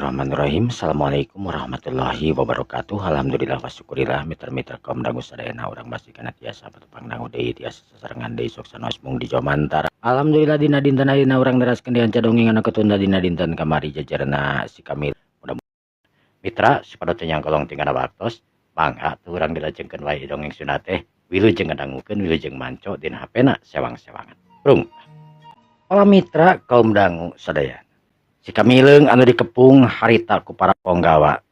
Bismillahirrahmanirrahim. Assalamualaikum warahmatullahi wabarakatuh. Alhamdulillah wa syukurillah, mitra-mitra kaum dangu sadayana, urang masih kana tiasa patepang dangu deui, tiasa sasarengan deui, sok sanaos mung di Jomantara. Alhamdulillah, dina dinten ayeuna urang neraskeun deui dongeng anu ketunda dina dinten kamari, jajarna si Kamil. Mudah mitra supados teu nyangkolong tinggal waktos, mangga tuh urang dilajengkeun wae dongeng Sunda teh. Wilujeng ngadangukeun, wilujeng manco dina HP-na sewang-sewangan. Prung. Para mitra kaum dangu sadayana. Si Kamileung anu dikepung harita ku para ponggawa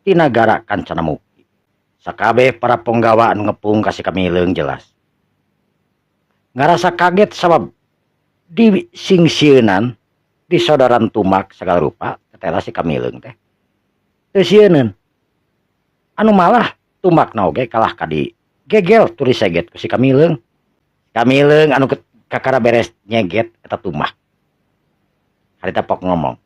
ti nagara Kancana Mukti. Sakabeh para ponggawa anu ngepung ka si Kamileung jelas ngarasa kaget sabab di singsieunan, disodoran tumak segala rupa, tetela si Kamileung teh teu sieuneun. Anu malah tumakna oge kalah ka di gegel tuluy seget ku si Kamileung. Kamileung anu kakara beres nyeget eta tumak harita pok ngomong.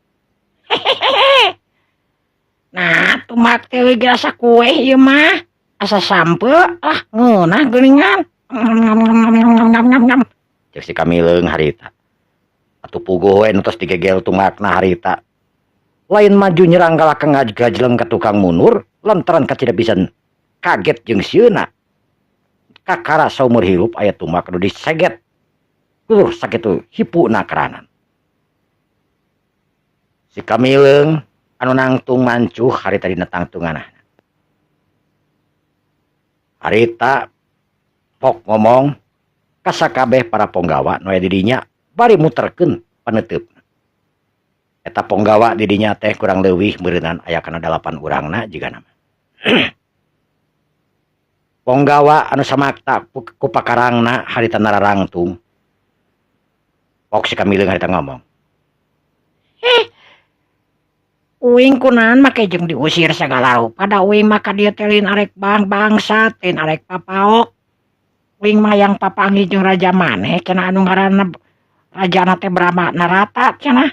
Nah, tumak teh leuwih asa kue ieu mah. Asa sampe lah, ngeunah geuningan. Ngam ngam ngam ngam. Cek si Kamileung harita. Atuh puguh we nu tos digegel tumakna harita. Lain maju nyerang, kalah ka ngajleng ka tukang mundur lantaran kacida pisan kaget jeung sieuna. Kakara saumur hirup aya tumak anu diseget. Kulur sakitu hipuna keranan. Si Kamileung anu nangtung mancuh harita dina tangtunganana. Harita pok ngomong ka sakabeh para ponggawa nu aya di dinya bari muterkeun paneuteup. Eta ponggawa di dinya teh kurang leuwih meureunan aya kana 8 urangna jigana mah. Ponggawa anu samakta ku pakarangna harita nararangtung. Pok si Kamileung harita ngomong. Heh. Uing kunaon make jeung diusir sagala rupa, da uing mah ka dieu teh lain arek bang bangsat, lain arek papaok. Uing mah hayang papanggih jeung raja maneh cenah, anu ngaranna rajana teh Brahma Narata cenah.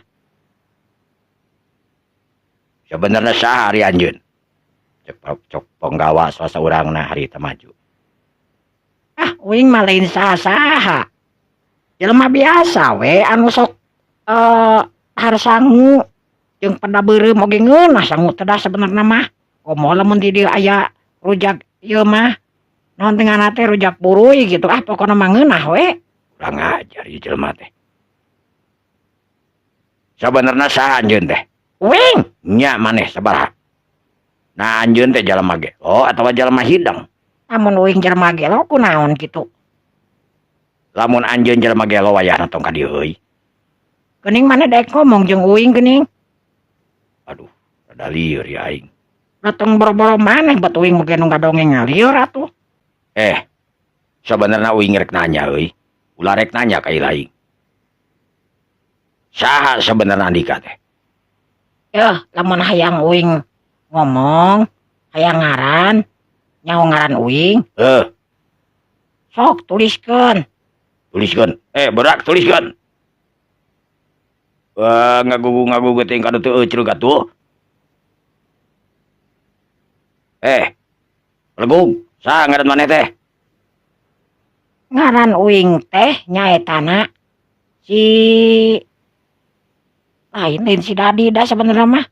Sebenarnya saha ari anjeun? Cek cok ponggawa salah saurangna harita maju. Ah, uing mah lain saha-saha. Jelema biasa we anu sok dahar sangu jeung peda beureum oge ngeunah sangu teh da sebenarna mah. Komo lamun di dieu aya rujak ieu mah, naon teh ngaranna teh, rujak buruy gitu, ah pokona mah ngeunah we. Kurang ajar ieu jelema teh. Sabenerna saha anjeun teh? Uing. Nya, maneh sabaraha? Nah, anjeun teh jalma gelo atawa jalma hideng? Lamun uing jelema gelo kunaon kitu? Lamun anjeun jelema gelo, wayahna tong ka dieu euy. Geuning maneh daek ngomong jeung uing geuning. Aduh, rada lieur ya aing. Da tong boro-boro maneh, bet uing mah ge nu ngadongeng ngalieur atuh. Eh, sabenerna uing rek nanya euy. Ulah rek nanya ka aing. Saha sabenerna Andika teh? Yeuh, lamun hayang uing ngomong, hayang ngaran, nyaho ngaran uing, Heuh, sok tuliskeun. Tuliskeun. Eh, berak tuliskeun. Wah, ngagugu-ngagugu teh kadu teu eucrug atuh. Eh, Legug, saha ngaran maneh teh? Ngaran uing teh nyaetana si lain, lain si Dadi dah sebenarnya mah.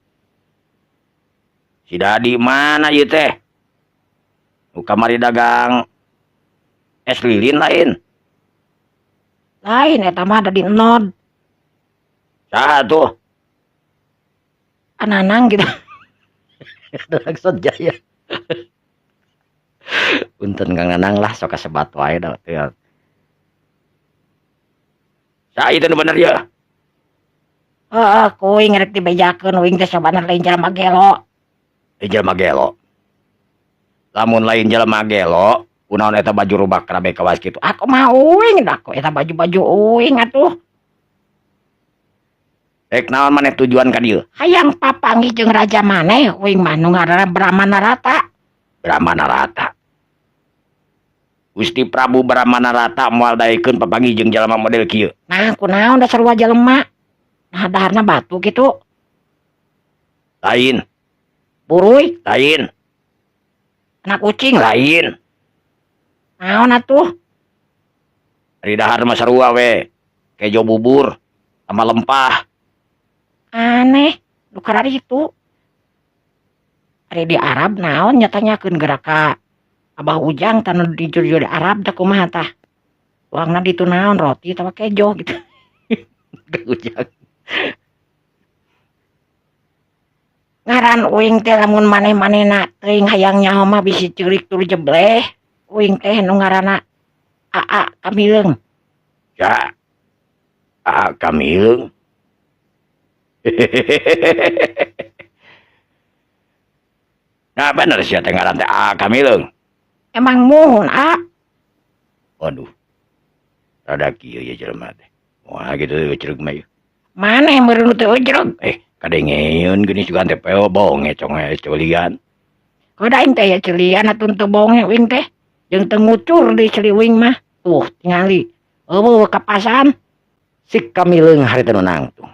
Si Dadi mana ieu teh? Nu kamari dagang es lilin lain? Lain, eta mah Dadi Enod. Saha tuh? Ananang gitu. Langsung jaya. Punten Kang Nanang lah, sok kasebat wae da teu. Saha ieu teh nu bener ya? Heeh, ku uing rek dibejakeun uing teh sabenerna lain jelema gelo. Eh, jelema gelo. Lamun lain jelema gelo, kunaon eta baju rubak karabe kawas kitu? Aku mah uing dah kok eta baju-baju uing atuh. Rek naon maneh tujuan ka dieu? Hayang papanggih jeung raja maneh uing mah nu ngaranna Brahma Narata. Brahma Narata. Gusti Prabu Brahma Narata moal daekeun papanggih jeung jalma model kieu. Nah, kunaon da sarua jelema? Nah, daharna batu kitu. Lain. Buruy? Lain. Anak kucing? Lain. Naon atuh? Ari dahar mah sarua we. Kejo bubur sama lempah. Aneh. Nu kararitu. Ari di Arab naon nya tanyakeun geura ka Abah Ujang tah nu di juru di Arab tah kumaha tah. Tuangna ditu naon roti atawa kejo gitu. Kang Ujang. Ngaran uing teh lamun maneh-manehna teuing hayang nyaho mah bisi ceurik tur jebleh. Uing teh nu ngaranna Aa Kamileung. Ya. Aa Kamileung. Nah bener sia teh ngaran teh Aa Kamileung. Emang muhun A. Waduh. Rada kieu ye jelema teh. Moal kitu ujrug mah ieu. Maneh meureun nu teu ujrug. Kadengeun geuning sugan teh peo bonge conge ceulian. Kuda aing teh ya ceulian atuh teu bonge uing teh. Jeung teu ngucur deui ceuli uing mah. Tuh tingali. Eueuh kapasan. Si Kamileung harita nu nangtung.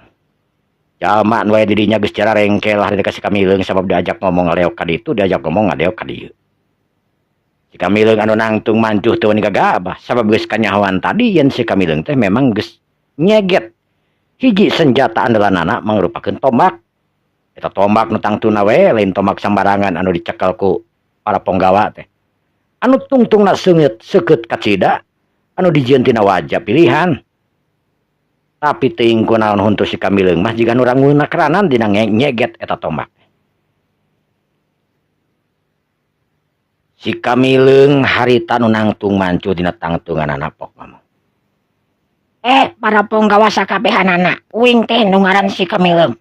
Jalma nu aya di dinya geus cararengkel harita ka si Kamileung sabab diajak ngomong ngaleok ka ditu, diajak ngomong ngaleok ka dieu. Si Kamileung anu nangtung mancuh teu wani gagabah sabab geus kanyahoan tadi yen si Kamileung teh memang geus nyeget hiji senjata andalanana mangrupakeun tombak. Eta tombak nu tangtuna we lain tombak sambarangan anu dicekel ku para ponggawa teh. Anu tungtungna seungeut seukeut kacida anu dijieun tina waja pilihan. Tapi teuing kunaon huntu si Kamileung mah jiga nu ranguna keranan dina nyeget eta tombak. Si Kamileung harita nu nangtung mancu dina tangtunganana pok ngomong. Para ponggawa sakabehanana, uing teh nu ngaran si Kamileung.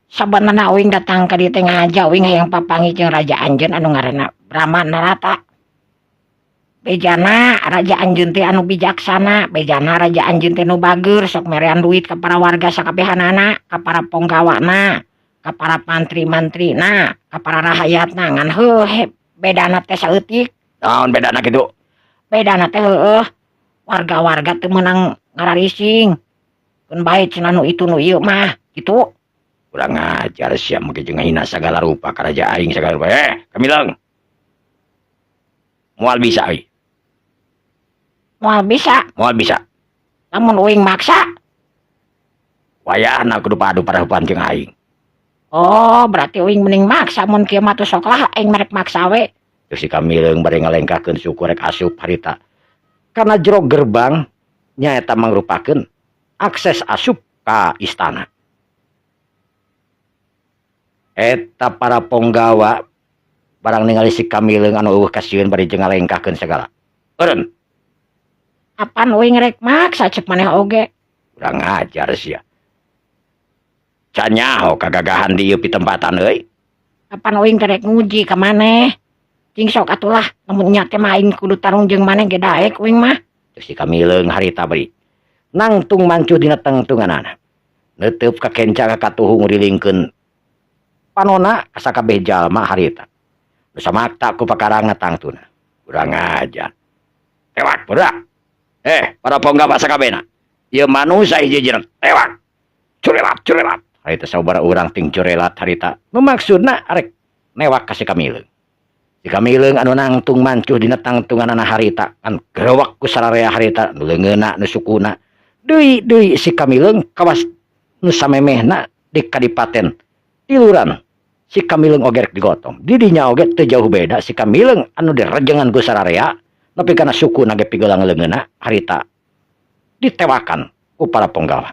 Sabenerna uing datang ka dieu teh ngahaja uing hayang papanggih jeung raja anjeun anu ngaranna Brahma Narata. Bejana raja anjeun teh anu bijaksana, bejana raja anjeun teh nu bageur sok merean duit ka para warga sakabehanana, ka para ponggawana, ka para mantri-mantrina, ka para rahayatna ngan heuh bedana teh saeutik. Naon bedana kitu? Bedana teh heueuh warga-warga teu meunang ngararising. Keun bae cenah nu itu nu ieu mah kitu. Kurang ajar sia make jeung ngahina sagala rupa ka raja aing sagala rupa. Kamileung. Moal bisa euy. Moal bisa. Moal bisa. Lamun uing maksa. Wayahna kudu padu parahupan jeung aing. Oh, berarti uing mending maksa mun kieu mah teh sok lah aing merek maksa we. Terus si Kamileung bari ngalengkahkeun suku rek asup harita. Kana jero gerbang nyaeta mangrupakeun akses asup ka istana. Eta para ponggawa barang ningali si Kamileung anu eueuh kasieun bari jeung ngalengkahkeun sagala. Eureun. Apan uing rek maksa cek maneh oge? Kurang ajar sia. Can nyaho kagagahan di ieu pitempatan euy. Apan uing teh rek nguji ka maneh? Cing sok atulah lamun nya teh mah aing kudu tarung jeung maneh ge daek uing mah. Terus si Kamileung harita bari nangtung mancuh dina tangtunganana. Neuteup ka kenca ka katuhu ngurilingkeun panona sakabeh jalma harita. Nu samakta ku pakarangna tangtuna. Kurang ajar. Tewak budak. Para ponggawa sakabehna. Ieu manusa hiji jeung tewak. Curelat, curelat. Harita sabaraha urang ting curelat harita. Nu maksudna arek newak ka si Kamileung. Si Kamileung anu nangtung mancuh dina tangtunganana harita kan gerewek ku sararea harita nu leungeunna nu sukuna. Deui-deui si Kamileung kawas nu samemehna di kadipaten tiluran. Si Kamileung oge rek digotong. Di dinya oge teu jauh beda si Kamileung anu direjengan ku sararea nepi kana sukuna ge pigelang leungeunna harita ditewakan ku para ponggawa.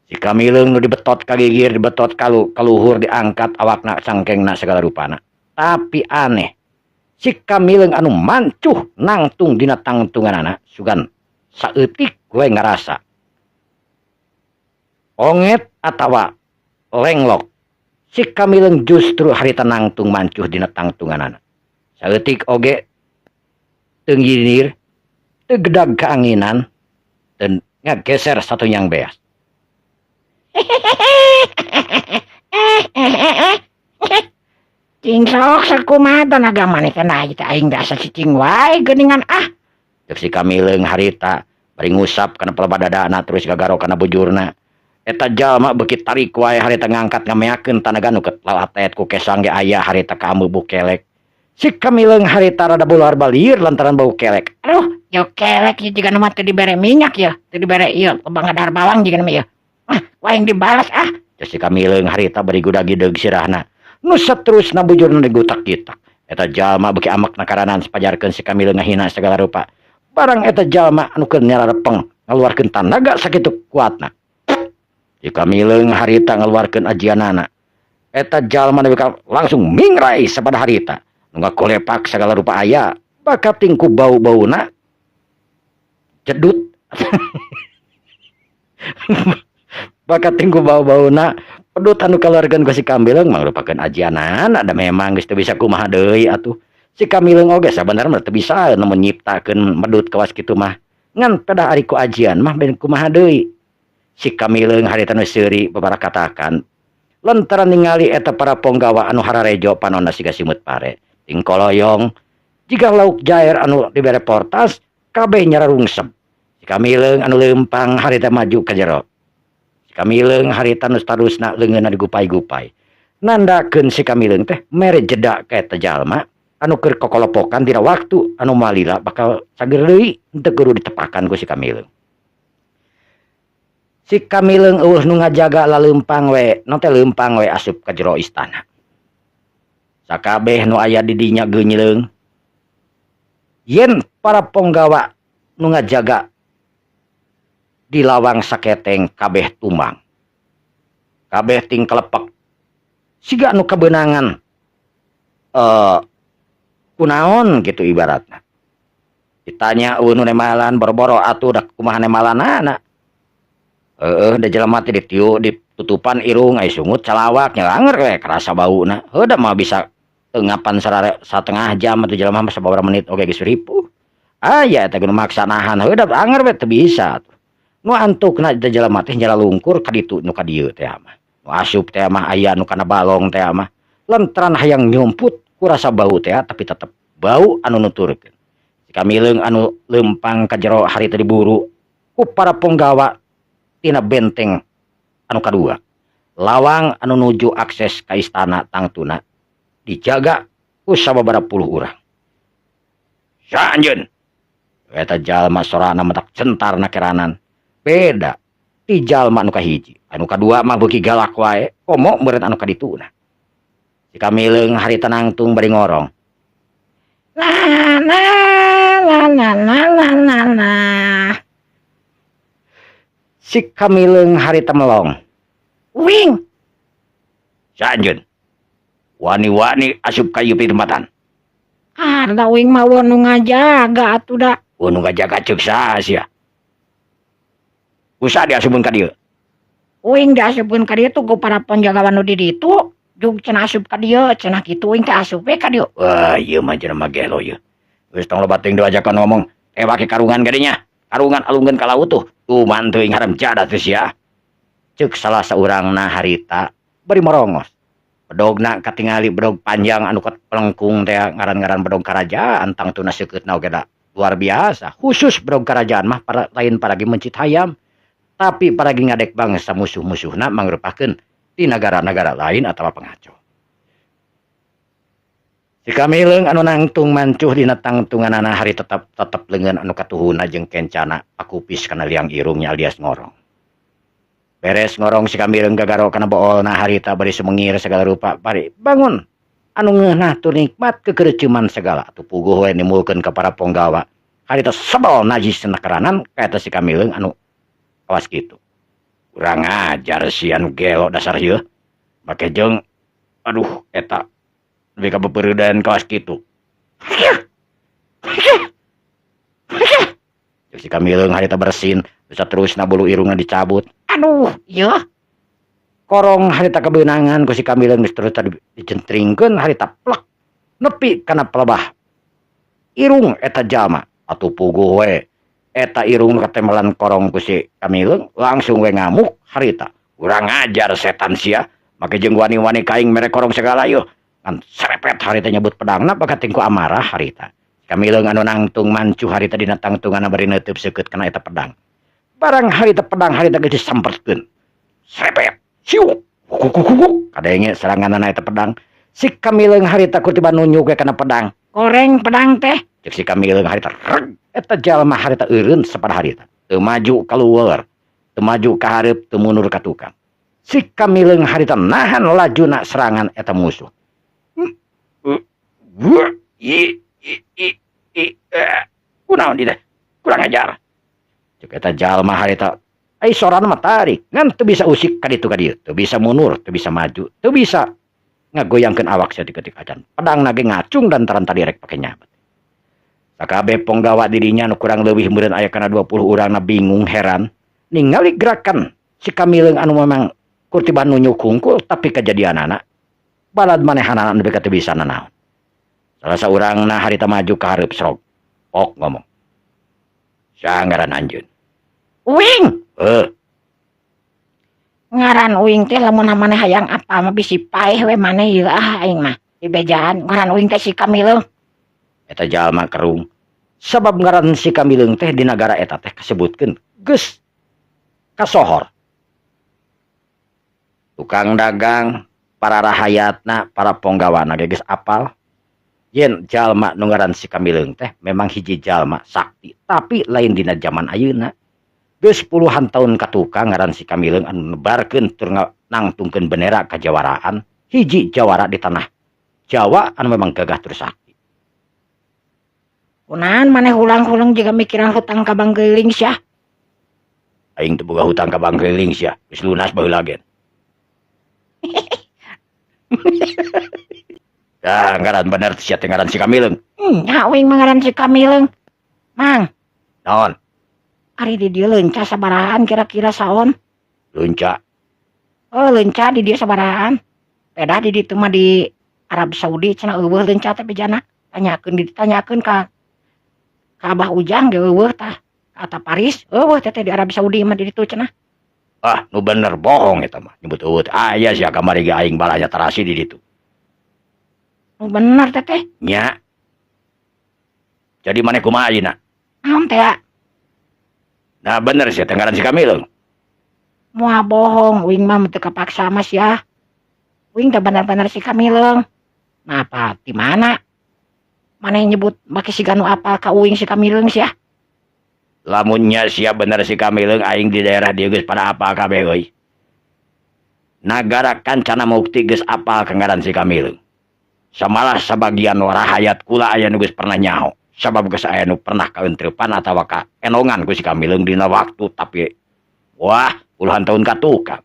Si Kamileung nu dibetot ka gigir, dibetot ka luhur, diangkat awakna cangkengna segala rupana. Tapi aneh, si Kamileung anu mancuh nangtung dina tangtunganana sugan saeutik we ngarasa onget atawa lenglok. Si Kamileung justru harita nangtung mancuh dina tangtunganana. Saeutik oge teu nginir, teu gedag kaanginan, teu ngageser satu yang beas. Cing sok sakumaha tanaga maneh teh nah ieu aing da asa cicing wae geuningan ah. Ceuk si Kamileung harita bari ngusap kana pelebah dadana terus gagaro kana bujurna. Eta jalma beuki tarik wae harita ngangkat ngameakeun tanaga nu ketelatet ku kesang ge aya harita ka ameu kelek. Si Kamileung harita rada buluar balieur lantaran bau kelek. Aduh, yo kelek ieu jiga nu mah teu dibere minyak ya, teu dibere ieu lebang ngadahar bawang jiga nu mah ieu. Ah, ku aing dibalas ah. Cek si Kamileung harita bari gudag-gideg sirahna. Nu saterusna bujurna digutak-gitak. Eta jalma beuki amek nakaranan sapajarkeun si Kamileung ngahina sagala rupa. Barang eta jalma anu keur nyararepeng ngaluarkeun tanaga sakitu kuatna. Si Kamileung harita ngaluarkeun ajianana. Eta jalma nepi ka langsung mingrai sapada harita. Nu ngakolepak sagala rupa aya bakating ku bau-bauna jedut. Bakating ku bau-bauna pedut anu kaluarkeun ku si Kamileung mangrupakeun ajianana da memang geus teu bisa kumaha deui atuh. Si Kamileung oge sabenerna mah teu bisa nu nyiptakeun medut kawas kitu mah. Ngan pedah ari ku ajian mah ben kumaha deui. Si Kamileung harita nu seuri babarakatakan lantaran ningali eta para ponggawa anu hararejo panonna siga simut pare. Tingkoloyong jiga lauk jair anu dibere portas kabeh nyararungsep. Si Kamileung anu leumpang harita maju ka jero. Si Kamileung harita nu tarusna leungeunna digupai-gupai. Nandakeun si Kamileung teh mere jeda ka eta jalma anu keur kokolopokan dina waktu anu malila bakal sageur deui henteu kudu ditepakan ku si Kamileung. Si Kamileung eueuh nu ngajaga laleumpang we, nu teh leumpang we asup ka jero istana. Sakabeh nu aya di dinya geunyileung. Yen para ponggawa nu ngajaga di lawang saketeng kabeh tumang. Kabeh ting kelepek. Siga nu kabeunangan kunaon gitu ibaratna. Ditanya eueuh nu nemalan boro-boro atuh da kumaha nemalanana. Heeh, da jelema teh ditiu ditutupan irung ai sungut calawak nya anger we kerasa bauna. Heuh da mah bisa ngapan satengah jam atuh jelema mah sababaraha menit oge geus ripuh. Aya eta nu maksa nahan heuh da anger we teu bisa atuh. Nu antukna teh jelema teh nyalungkur ka ditu nu ka dieu teh mah. Nu asup teh mah aya nu kana balong teh mah. Lantaran hayang nyumput ku rasa bau teh tapi tetep bau anu nuturkeun. Si Kamileung anu leumpang ka jero harita diburu ku para ponggawa tina benteng anu kadua. Lawang anu nuju akses ka istana tangtuna dijaga ku sababaraha puluh urang. Sa anjeun. Eta jalma sorana mentak centar nakeranan. Beda ti jalma anu kahiji. Anu kadua mah beuki galak wae, komo meureun anu kadituna. Si Kamileung harita nangtung bari ngorong. La la la la la la la la. Si Kamileung harita melong. Wing. Sa anjeun. Wani-wani asup ka ieu pitempatan. Ah, da wing mah nu ngajaga atuh da. Nu ngajaga ceuk saha sia? Usaha diasupkeun ka dieu. Uing diasupkeun ka dieu tuh ku para penjagawan nu di ditu. Jug cenah asup ka dieu, cenah kitu uing teh asup we ka dieu. Wah, ieu mah jelema gelo ieu. Geus tong loba teuing diajakan ngomong, tewake karungan gadinya. Karungan alungkeun ka laut tuh. Tuman teuing haram jadah teh sia. Ceuk salah saurangna harita bari morongos. Bedogna katingali bedog panjang anu pelengkung teh ngaran-ngaran bedog karajaan tangtuna seukeutna oge da luar biasa. Khusus bedog karajaan mah para, lain paragi mencit hayam, tapi paragi ngadek bangsa musuh-musuhna mangrupakeun di negara-negara lain atawa pengaco. Si Kamileung anu nangtung mancuh dina tangtunganana hari tetep leungeun anu katuhuna jeung kencana pakupis kana liang irungnya alias ngorong. Beres ngorong si Kamileung gagaro kana boolna harita bari sumengir segala rupa bari bangun anu ngeunah tur nikmat kekereuceuman segala atuh puguh we nimulkeun ka para ponggawa. Harita sebel najis nakeranan ka eta si Kamileung anu kawas kitu. Kurang ajar si anu gelo dasar ieu. Make jeung aduh eta nepi ka bepeureudan kawas kitu. Si Kamileung harita bersin, bisa terusna bulu irungna dicabut. Aduh, ieu. Korong harita kebeunangan ku si Kamileung geus terus dicentringkeun harita plek nepi kana pelebah irung eta jalma. Atuh puguh we eta irung katempelan korong ku si Kamileung langsung we ngamuk harita. Kurang ajar setan sia, make jeung wani-wani kaing mere korong segala ieu. Ngan serepet harita nyebut pedangna bakating ku amarah harita. Kamileung anu nangtung mancuh harita dina tangtunganna bari neuteub seukeut kana eta pedang. Barang harita pedang harita geus disamperkeun. Serepet, siuk, kukukukuk, kadenge seranganana eta pedang. Si Kamileung harita ku tiba nunjuk we kana pedang. Goreng pedang teh. Cek si Kamileung harita reg, eta jalma harita eureun sapada harita. Teu maju kaluar, teu maju ka hareup, teu mundur ka tukang. Si Kamileung harita nahan lajuna serangan eta musuh. Kunaon di teh? Kurang ajar. Cek eta jalma harita ai sorana mah tarik ngan teu bisa usik ka ditu ka dieu, teu bisa mundur, teu bisa maju, teu bisa ngagoyangkeun awak saeutik-eutik acan. Pedangna ge ngacung lantaran tadi rek pake nyabet. Sakabeh ponggawa dirinya nu kurang leuwih meureun aya kana 20 urangna bingung heran ningali gerakan si Kamileung anu memang kurtiban nunyuk hungkul tapi kajadianana balad manehanana nepi ka teu bisa nanaon. Salah saurangna harita maju ka hareup srog. Ok ngomong. Saha ngaran anjeun? Uing. Heuh. Ngaran uing teh lamun maneh hayang apal mah bisi paeh we maneh ieu ah aing mah. Dibejaan ngaran uing teh si Kamileung. Eta jalma kerung. Sabab ngaran si Kamileung teh di nagara eta teh kasebutkeun geus kasohor. Tukang dagang, para rahayatna, para ponggawana ge geus apal. Yen jalma nu ngaran si Kamileung teh memang hiji jalma sakti, tapi lain dina jaman ayeuna. Geus puluhan tahun katukang ngaran si Kamileung anu nebarkeun tur nangtungkeun bendera kajawaraan, hiji jawara di tanah Jawa anu memang gagah tur sakti. Kunaon maneh hulang-huleng jiga mikiran hutang ka Bangkeuling sia? Aing teu boga hutang ka Bangkeuling sia, geus lunas baheula gen. Dah ngaran bener sia teh ngaran si Kamileung. Nya uing mah ngaran si Kamileung. Mang. Naon? Ari di dieu leunca sabarahaan kira-kira saon? Leunca. Oh, leunca di dieu sabarahaan. Pedah di ditu mah di Arab Saudi cenah eueuh leunca teh bejana. Tanyakeun ditanyakeun ka Abah Ujang ge eueuh tah. Ka Paris eueuh teh di Arab Saudi mah di ditu cenah. Ah, nu bener bohong eta mah nyebut eueuh teh. Aya sia kamari ge aing balanya tarasi di ditu. Nu bener teh teh. Nya. Jadi maneh kumaha ayeuna? Naon teh? Nah bener sih, ngaran si Kamileung. Moal bohong, uing mah teu kapaksa mah sia. Uing teh bener-bener si Kamileung. Nah apa di mana? Maneh nyebut make siga nu apal ka uing si Kamileung sia? Lamun nya sia bener si Kamileung aing di daerah dieu geus pada apal kabeh euy. Nagara Kancana Mukti geus apal ka ngaran si Kamileung. Samalah sabagian rahayat kula aya nu geus pernah nyaho. Sabab geus aya nu pernah kaentreupan atawa kaenongan ku si Kamileung dina waktu tapi wah puluhan tahun katukang.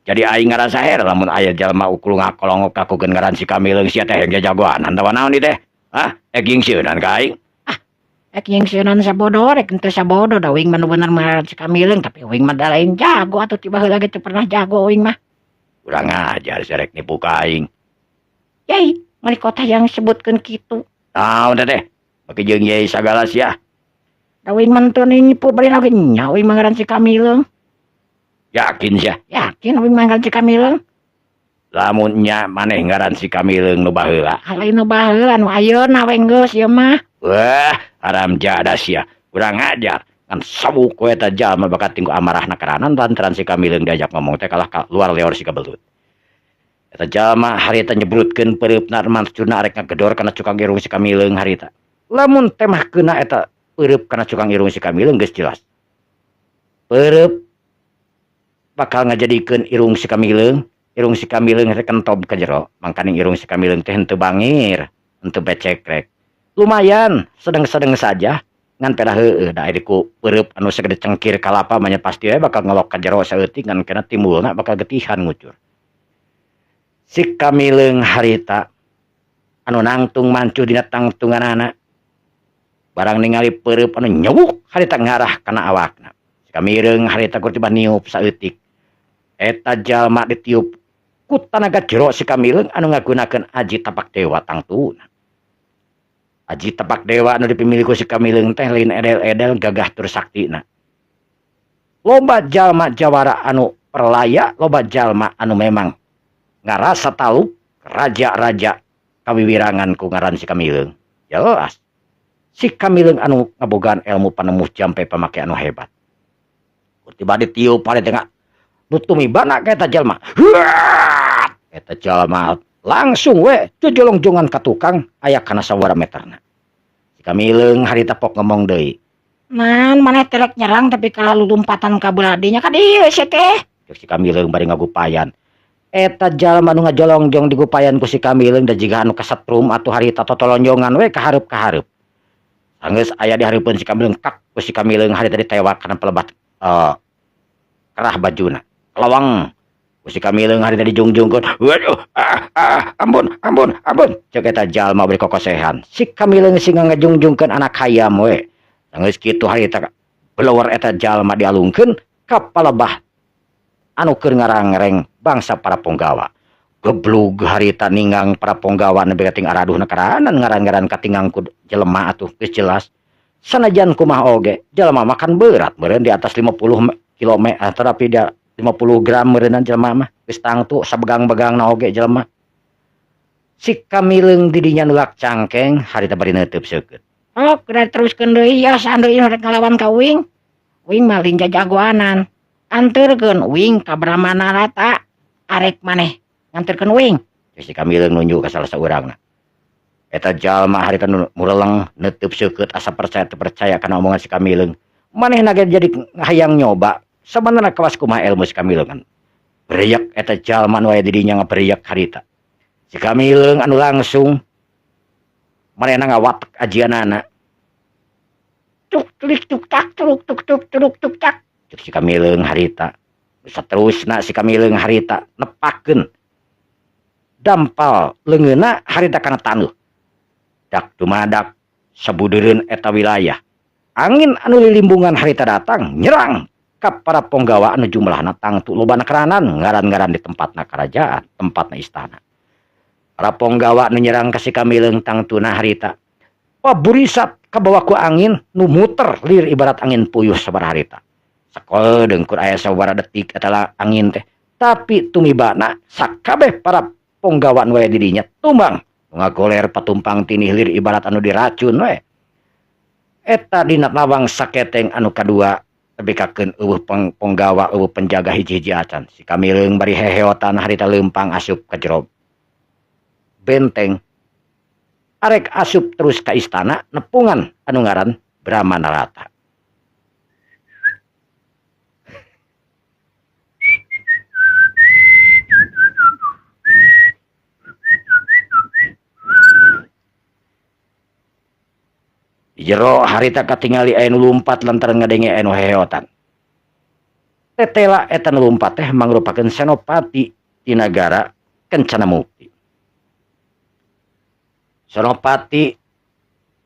Jadi aing ngarasa heran lamun aya jalma ukul ngakolongok kakukeun ngaran si Kamileung sia teh hayang jajagoan atawa naon ieu teh? Hah? Ek yingsieunan ka aing? Ah, ek yingsieunan sabodo rek henteu sabodo da uing mah nu bener ngaran si Kamileung tapi uing mah da lain jago atuh ti baheula ge teu pernah jago uing mah. Kurang ajar sia rek nipu ka aing. Yai, meuli kota yang sebutkeun kitu. Naon teh teh? Make jeung yai sagala sia. Da uing mah teu nipu bari oge nya uing mah ngaran si Kamileung. Yakin sia? Yakin uing mah ngaran si Kamileung. Lamun nya maneh ngaran si Kamileung nu baheula. Lain nu baheula nu ayeuna we geus ieu mah. Wah, haram jadah sia. Kurang ajar. Kan sabuk we eta jalma bakat tinggu amarahna keranan lantaran si Kamileung diajak ngomong teh kalah ka luar leor si kabelut. Eta jalma harita nyebrutkeun peureupna maksudna arek ngagedor kana cukang irung si Kamileung harita. Lamun teh mah keuna eta peureub kana cukang irung si Kamileung geus jelas. Peureub bakal ngajadikeun irung si Kamileung, irung si Kamileung teh kentob ka jero, mangkaning irung si Kamileung teh henteu bangir, henteu becekrek. Lumayan, sedeng-sedeng saja ngan pedah heueuh da ari ku peureub anu sagede cengkir kalapa mah nya pasti we bakal ngelok ka jero saeutik ngan kena timbulna bakal getihan ngucur. Si Kamileung harita anu nangtung mancu dina tangtunganana barang ningali peureub anu nyewuk harita ngarah kana awakna. Si Kamileung harita kur tiba niup saeutik. Eta jalma ditiup ku tanaga jero si Kamileung anu ngagunakeun aji tapak dewa tangtuna. Aji tapak dewa anu dipimilih ku si Kamileung teh lain edel-edel gagah tur saktina. Loba jalma jawara anu perlaya, loba jalma anu memang ngarasa taluk raja-raja kawiwirangan ku ngaran si Kamileung. Jelas si Kamileung anu ngabogaan ilmu panemuh jampe pamake anu hebat. Tiba ditiup pada tengah nu tumibana ka eta jalma. Huat! Eta jalma langsung we jojolongjongan ka tukang aya kana sawara meterna. Si Kamileung harita pok ngomong deui. Nan maneh teh rek nyerang tapi kalah lulumpatan ka belah dinya ka dieu sia teh. Cek si Kamileung bari ngagupayan. Eta jalma nu ngajolongjong digupayan ku si Kamileung da jiga anu kasetrum atuh harita totolonjongan we ka hareup ka hareup. Sanggeus aya di hareupeun si Kamileung kak ku si Kamileung harita ditewak kana pelebat kerah bajuna. Lawang ku si Kamileung harita dijungjungkeun. Waduh, ah ah ampun ampun ampun. Cek eta jalma bari kokosehan. Si Kamileung sing ngajungjungkeun anak hayam we. Sanggeus kitu harita blower eta jalma dialungkeun ka palebah anu keur ngarangreng bangsa para punggawa. Geblug harita ninggang para punggawa nepi ka ting araduhna karanan ngaran-ngaran katinggang ku jelema atuh geus jelas. Sanajan kumaha oge jelema makan berat meureun di atas 50 kilo tetapi dia 50 gram meureunna jelema mah geus tangtu sabegang-begangna oge jelema. Si Kamileung di dinya nulak cangkeng harita bari neuteub seukeut. Oh, kudu teruskeun deui ya saandeui rek ngalawan ka uing. Uing mah lain jajagoanan. Anterkeun uing ka Brahmana Rata. Arek maneh nganterkeun uing. Si Kamileung nunjuk ka salah saurangna. Eta jalma harita mureleng neuteub seukeut asa percaya teu percaya kana omongan si Kamileung. Manehna ge jadi hayang nyoba. Sabenerna kawas kumaha ilmu si Kamileung kan. Beriak eta jalma nu aya di dinya ngaberiak harita. Si Kamileung anu langsung manehna ngawatek ajianana. Tuk tulik tuk tak tuk tuk tuk tuk tuk tak. Cek si Kamileung harita. Saterusna si Kamileung harita nepakeun dampal leungeunna harita kana taneuh. Dak dumadak sabudeureun eta wilayah. Angin anu lilimbungan harita datang nyerang ka para punggawa anu jumlahna tangtu lobana keranan ngaran-ngaran di tempatna kerajaan, tempatna istana. Para punggawa nu nyerang ka si Kamileung tangtuna harita. Paburisat kabawa ku angin nu muter lir ibarat angin puyuh sabaraha harita. Sakodeung kur aya sabaraha detik eta angin teh. Tapi tumibana sakabeh para punggawa nu aya di dinya tumbang. Ngagoler patumpang tinih lir ibarat anu diracun we. Eta dina lawang saketeng anu kadua tebikakeun eueuh punggawa eueuh penjaga hiji-hiji acan. Si Kamileung bari heheotan harita leumpang asup ka jero benteng. Arek asup terus ka istana nepungan anu ngaran Brahmana Rata. Di jero harita katingali aya nu lumpat lantaran ngadenge aya nu heheotan. Tetela eta nu lumpat teh mangrupakeun senopati di nagara Kencana Mukti. Senopati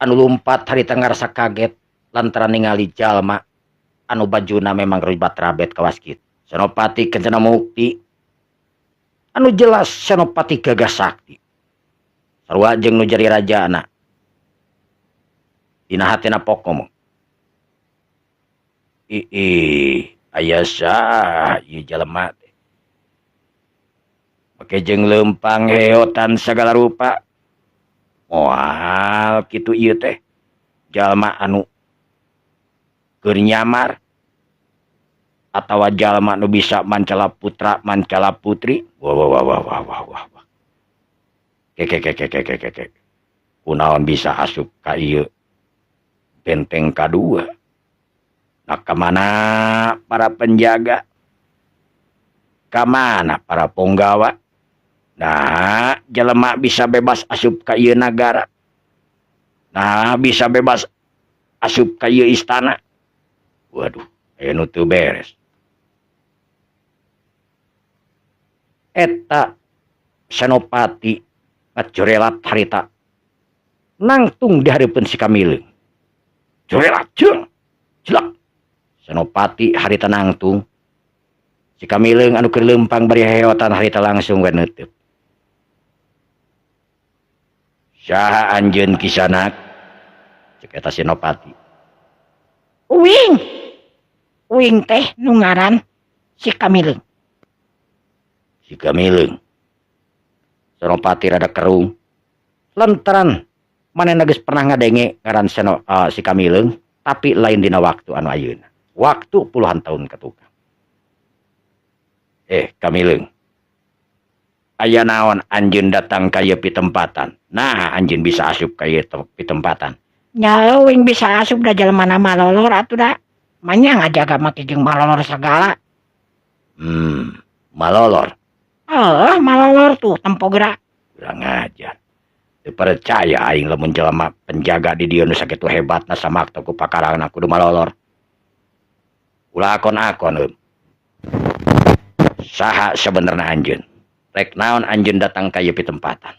anu lumpat harita ngarasa kaget lantaran ningali jalma anu bajuna memang ribat rabet kawas kitu. Senopati Kencana Mukti anu jelas senopati gagah sakti. Sarua jeung nu jadi rajana. Dina hatina pok ngomong. Ih, aya sah ieu jelema teh. Make jeung leumpang heotan sagala rupa. Moal kitu ieu teh jalma anu keur nyamar atawa jalma nu bisa mancala putra mancala putri. Wah wah wah wah wah wah wah. Ke ke ke ke ke ke ke. Kunaon bisa asup ka ieu benteng kadua. Nah, kemana para penjaga? Kamana para punggawa? Nah, jelema bisa bebas asup ka ieu nagara. Nah, bisa bebas asup ka ieu istana. Waduh, aya nu teu beres. Eta Senopati ngajorelat harita nangtung di hareupeun si Kamileung. Jorelat jeung jelek. Senopati harita nangtung. Si Kamileung anu keur leumpang bari heheotan harita langsung we neuteub. Saha anjeun kisanak? Cek eta Senopati. Uing. Uing teh nu ngaran si Kamileung. Si Kamileung. Senopati rada kerung. Lantaran manehna geus pernah ngadenge ngaran si Kamileung, tapi lain dina waktu anu ayeuna. Waktu puluhan tahun ketukang. Kamileung. Aya naon anjeun datang ka ieu pitempatan? Nah, anjeun bisa asup ka ieu pitempatan. Nya uing bisa asup da jelema na malolor atuh da. Manya ngajaga make jeung malolor sagala. Malolor. Oh, malolor tuh tempo gerak. Kurang ajar. Teu percaya aing lamun jelema penjaga di dieu nu sakitu hebatna samakta ku pakarangna kudu malolor. Ulah akon-akon eum. Saha sebenarna anjeun? Rek naon anjeun datang ka ieu pitempatan?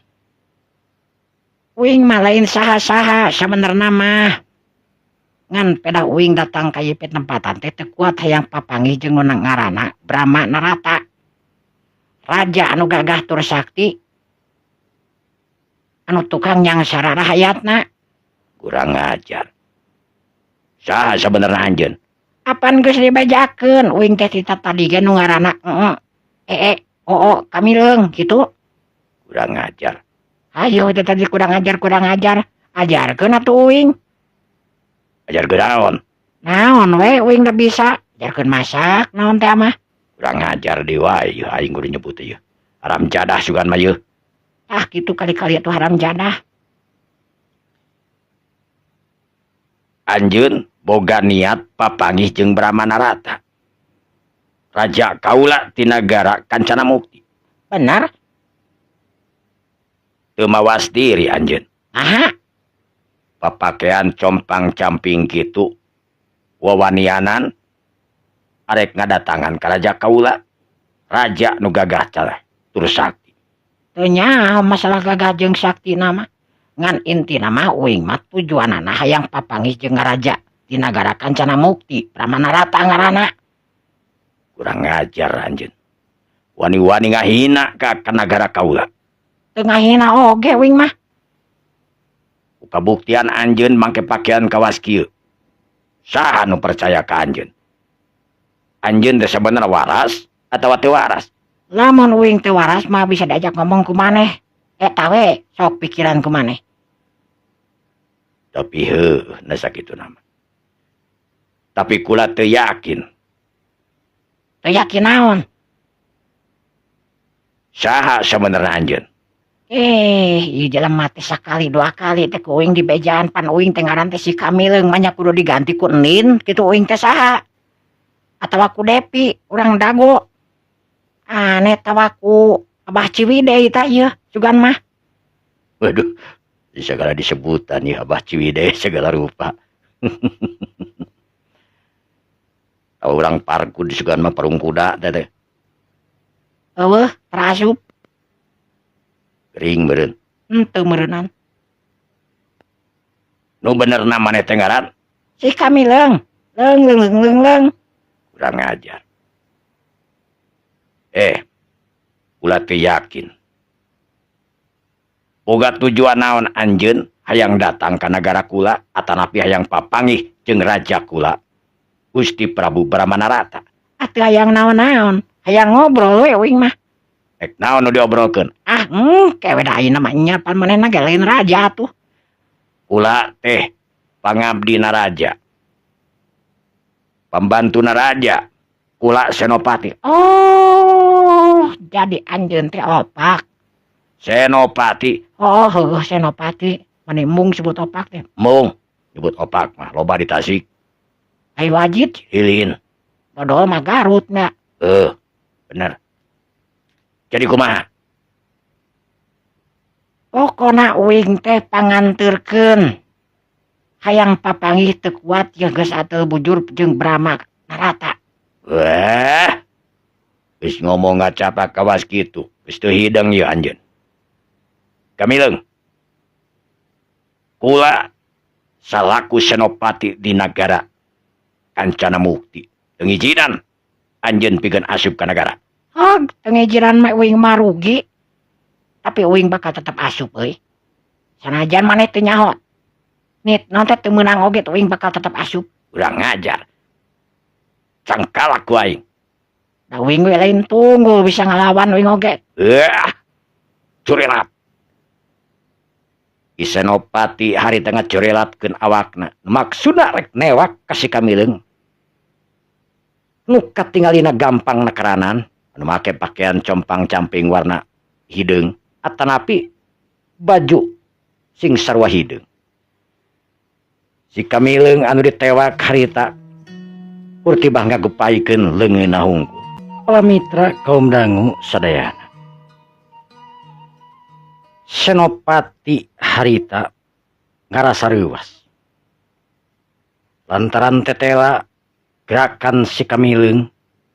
Uing mah lain saha-saha sabenerna mah. Ngan pedah uing datang ka ieu pitempatan teh teu kuat hayang papanggih jeung nu ngaranna Brahma Narata. Raja anu gagah tur sakti anu tukang nyangsara rahayatna. Kurang ajar. Saha sabenerna anjeun? Apan geus dibejakeun uing teh ti tadi ge nu ngaranna ee oo kamileung kitu. Kurang ajar. Hayo teh tadi kurang ajar kurang ajar. Ajarkeun atuh uing. Ajarkeun naon? Naon we uing teh bisa. Ajarkeun masak naon teh mah. Kurang ajar deui wae ieu aing kudu nyebut ieu. Haram jadah sugan mah ieu. Ah kitu kali-kali atuh haram jadah. Anjeun boga niat papanggih jeung Brahma Narata. Raja kaula ti nagara Kancana Mukti. Bener? Teu mawas diri anjeun. Aha. Papakean compang-camping kitu wawanianan arek ngadatangan ka raja kaula, raja nu gagah caleh tur sakti. Teu nyaho masalah gagah jeung saktina mah. Ngan intina mah uing mah tujuanana hayang papanggih jeung raja di nagara Kancana Mukti, Brahma Narata ngaranna. Kurang ajar anjeun. Wani-wani ngahina ka nagara kaula. Teu ngahina oge uing mah. Kabuktian anjeun mangke pakaian kawas kieu. Saha nu percaya ka anjeun? Anjeun teh sabenerna waras atawa teu waras? Lamun uing teu waras mah bisa diajak ngomong ku maneh. Eta we sok pikiran ku maneh. Tapi heuh na sakituna mah. Tapi kula teu yakin. Teu yakin naon? Saha sabenerna anjeun? Ieu jelema teh sakali dua kali teh ku uing dibejaan pan uing teh ngaran teh si Kamileung mah nya kudu diganti ku Enin kitu uing teh saha? Atawa ku Depi urang Dago. Aneh tawa ku Abah Ciwidey tah ieu sugan mah. Waduh, segala disebutan ya Abah Ciwidey segala rupa. Tahu urang parkud sugan mah parung kuda teh teh. Eueuh, terasup. Gering meureun. Henteu meureunnan. Nu benerna maneh teh ngaran? Si Kamileung. Leung leung leung leung leung. Kurang ajar. Ulah teu yakin. Boga tujuan naon anjeun hayang datang ka nagara kula atanapi hayang papanggih jeung raja kula Gusti Prabu Brahma Narata. Atuh hayang naon-naon, hayang ngobrol we uing mah. Rek naon nu diobrolkeun? Ah, kewe da ayeuna mah nya pan manehna ge lain raja atuh. Kula teh pangabdina raja. Pambantuna raja. Kula Senopati. Oh, jadi anjeun teh opak. Senopati. Oh, heueuh Senopati. Mani mung sebut opak teh. Mung nyebut opak mah loba di Tasik. Ai wajib. Hilin. Dodol mah Garut nya. Bener. Jadi kumaha? Pokona uing teh panganteurkeun. Hayang papanggih teu kuat ye geus ateul bujur jeung Brahma Narata. Wah. Geus ngomong ngacapak kawas kitu, geus teu hideng ieu anjeun. Kamileung. Kula salaku Senopati di nagara Kancana Mukti. Teu ngijinan anjeun pikeun asup ka nagara. Hog, teu ngijinan mah uing mah rugi. Tapi uing bakal tetep asup euy. Sanajan maneh teu nyaho. Nit, naon teh teu meunang oge uing bakal tetep asup. Urang ngajar. Cangkalak ku aing. Da uing we lain tunggul bisa ngalawan uing oge. Curilat. Ki Senopati harita ngacurilatkeun awakna. Maksudna rek newak ka si Kamileung. Nu katingalina gampang nakaranan, anu make pakaian compang-camping warna hideung atanapi baju sing sarua hideung. Si Kamileung anu ditewak harita kurtibah ngagepaikeun leungeunna hungkul. Para mitra kaum dangu sadayana, Senopati harita ngarasa reuwas lantaran tetela gerakan si Kamileung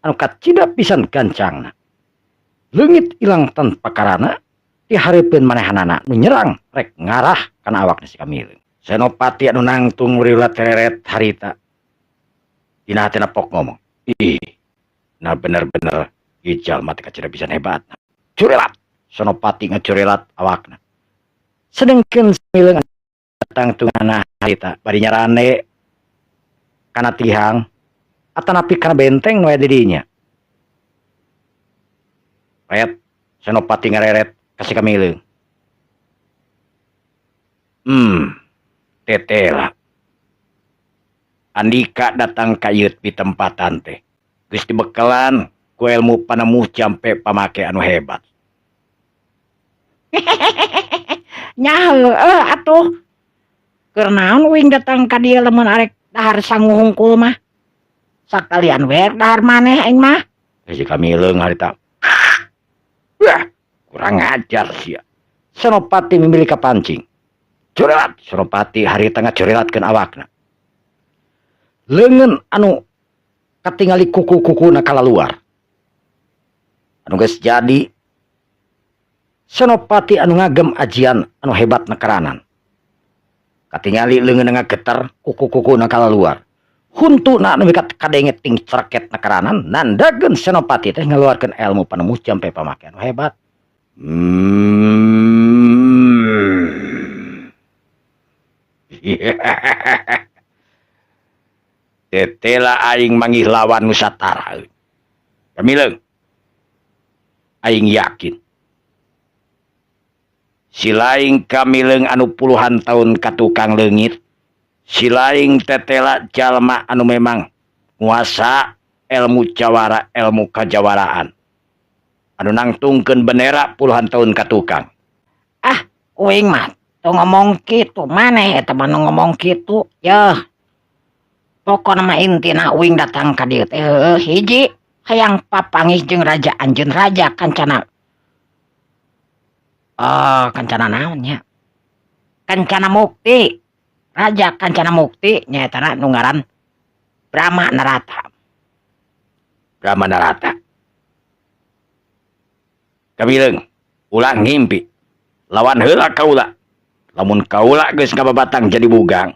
anu kacida pisan gancangna, leungit ilang tanpa karana di hareupeun manehanana nu nyerang rek ngarah kana awakna si Kamileung. Senopati anu nangtung riulat tereret harita dina hatina pok ngomong, "Ih, nah, bener-bener ieu jalma teh kacida pisan hebat." Curilat, Senopati ngacurilat awakna. Sedengkeun Kamileung tangtunganna harita bari nyarande kana tihang atanapi kana benteng nu aya di dinya. Ret, Senopati ngareret ka si Kamileung. Tetela Andika datang ka ieu pitempatan teh geus dibekalan ku ilmu panemu jampe pamake anu hebat. Nya heueuh atuh. Keur naon uing datang ka dieu lamun arek dahar sangu hungkul mah? Sakalian we dahar maneh aing mah. Si Kamileung harita, "Wah, kurang ajar sia." Senopati mimili kapancing. Curilat, Senopati harita ngacurilatkeun awakna. Leungeun anu katingali kuku-kukuna kalaluar. Anu geus jadi Senopati anu ngagem ajian anu hebat nakaranan. Katingali leungeun ngageter, kuku-kukuna kalaluar. Huntuna anu mikat kadenge ting cerket nakaranan nandakeun Senopati teh ngaluarkeun ilmu panemu jampe pamake anu hebat. Tetela aing manggih lawan Nusantara. Kamileung. Aing yakin si laing Kamileung anu puluhan tahun katukang leungit, si laing tetela jalma anu memang nguasa ilmu jawara, ilmu kajawaraan anu nangtungkeun bendera puluhan tahun katukang. Ah, uing mah teu ngomong kitu, maneh eta mah nu ngomong kitu. Yeuh. Pokona mah intina uing datang ka dieu teh heueuh hiji hayang papanggih jeung raja anjeun, raja kancana. Oh, kancana naon nya? Kancana Mukti. Raja Kancana Mukti nyaeta nu ngaran Brahma Narata. Brahma Narata. Kamileung, ulah ngimpi. Lawan heula kaula. Lamun kaula geus ngababatang jadi bugang,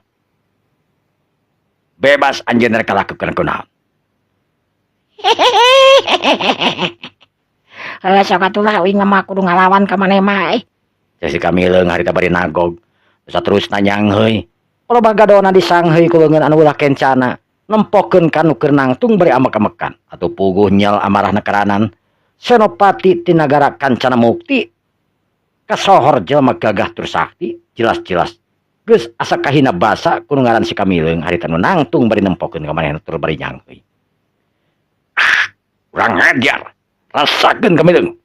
bebas anjeun rek kalakukeun kunaon. Heuh, sok atuh lah, uing mah kudu ngalawan ka maneh mah eh. Si Kamileung harita bari nagog. Saterusna nyangheuy. Loba gadona disangheui ku leungeun anu ulah kencana. Nempokeun ka nu keur nangtung bari amek-amekan. Atuh puguh nyel amarahna karanan. Senopati ti nagara Kancana Mukti kasohor jelema gagah tur sakti, jelas-jelas geus asa kahina basa ku nu ngaran si Kamileung harita nu nangtung bari nempokeun ka manehna tur bari nyangheui. Ah, kurang ajar. Rasakeun Kamileung.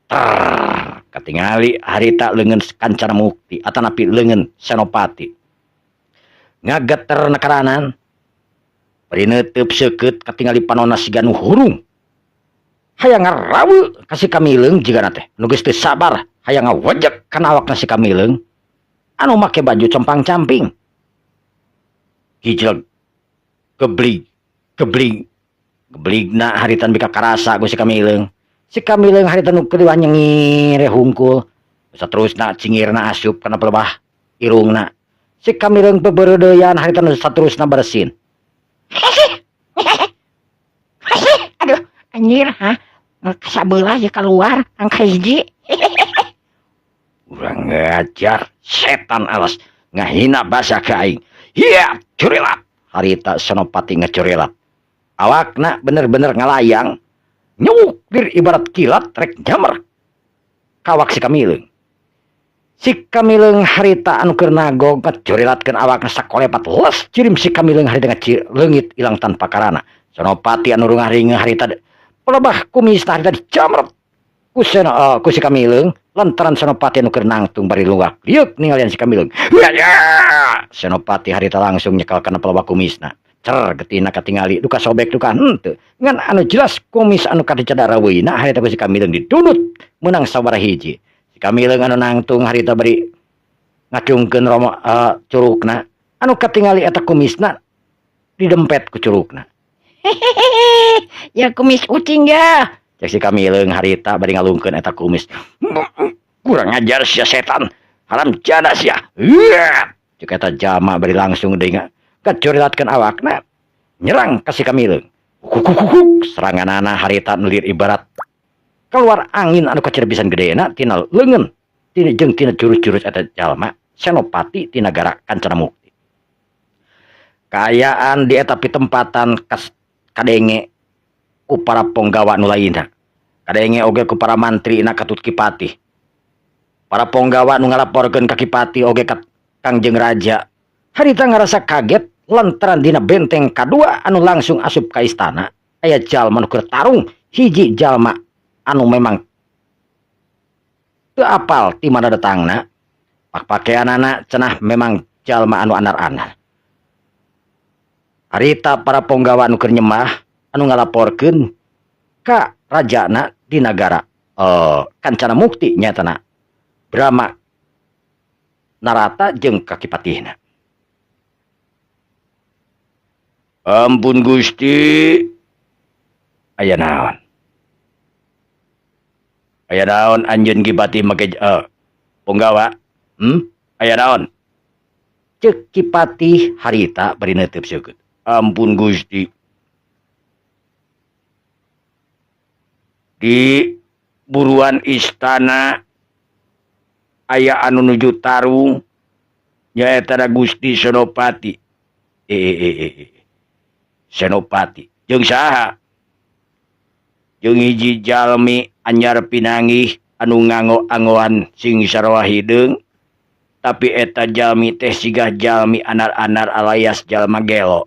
Tar, katingali harita leungeun Kancana Mukti atanapi leungeun Senopati ngageter nakaranan bari neuteub seukeut, katingali panonna siga nu hurung hayang ngarawe ka si Kamileung, jigana teh nu geus teu sabar hayang ngawejek kana awakna si Kamileung anu make baju compang-camping. Gijleg, geblig, geblig, gebligna harita bika karasa ku si Kamileung. Si Kamileung harita nu keur nyengir hungkul, saterusna cingirna asup kana pelebah irungna. Si Kamileung bebereudeyan harita nu saterusna bersin. Aduh, anjir, ha? Kasabelah ya keluar angka hiji. Urang ngajar, setan alas ngahina basa ka aing. Hiya, curilat. Harita Senopati ngecurilat. Awakna bener-bener ngalayang. Nyukir ibarat kilat rek nyamer kawak si Kamileung. Si Kamileung harita anu keur nagog ngecurilatkeun awakna sakolepat les cirim si Kamileung harita leungit ilang tanpa karana. Senopati anu rungah-ringeh harita pelebah kumis harita dicamret ku si Kamileung lantaran Senopati anu keur nangtung bari lunggak lieuk ningalian si Kamileung. Ya, ya! Senopati harita langsung nyekel kana pelebah kumisna. Cer getihna katingali duka sobek duka henteu. Ngan anu jelas kumis anu kadicedak reuweuyna harita ku si Kamileung didunut meunang sabaraha hiji. Si Kamileung anu nangtung harita bari ngacungkeun romo curugna anu katingali eta kumisna didempet ku curugna. Hehehe, ya kumis ucing ya. Cek si Kamileung harita bari ngalungkeun eta kumis. Kurang ajar sia setan, haram jada sia. Cek eta jalma bari langsung deui kacurilatkeun awakna nyerang ka si Kamileung. Kukukukuk, seranganana harita nulir ibarat keluar angin anu kacir pisan gedena tina leungeun tina jeung tina jurus-jurus eta jalma Senopati ti nagara Kancana Mukti. Kaayaan di eta pitempatan kas kadenge ku para ponggawa nu lainna. Kadenge oge ku para mantrina katut Ki Patih. Para ponggawa nu ngalaporkeun ka Ki Patih oge ka Kangjeng Raja. Harita ngarasa kaget lantaran dina benteng kadua anu langsung asup ka istana aya jalma nu keur tarung, hiji jalma anu memang teu apal ti mana datangna. Pakpakeanana cenah memang jalma anu anar-anar. Harita para ponggawa anu keur nyemah anu ngalaporkeun ka rajana di nagara Kancana Mukti nyatana Brahma Narata jeung ka Ki Patihna. Ampun Gusti, aya naon? Aya naon anjeun Ki Patih make ponggawa? Aya naon? Ceuk Ki Patih harita bari neuteub seukeut. Ampun Gusti. Di buruan istana aya anu nuju tarung nyaeta Gusti Senopati. Senopati jeung saha? Jeung hiji jalmi anyar pinanggih anu nganggo-anggoan sing sarua hideung, tapi eta jalmi teh sigah jalmi anar-anar alias jalma gelo.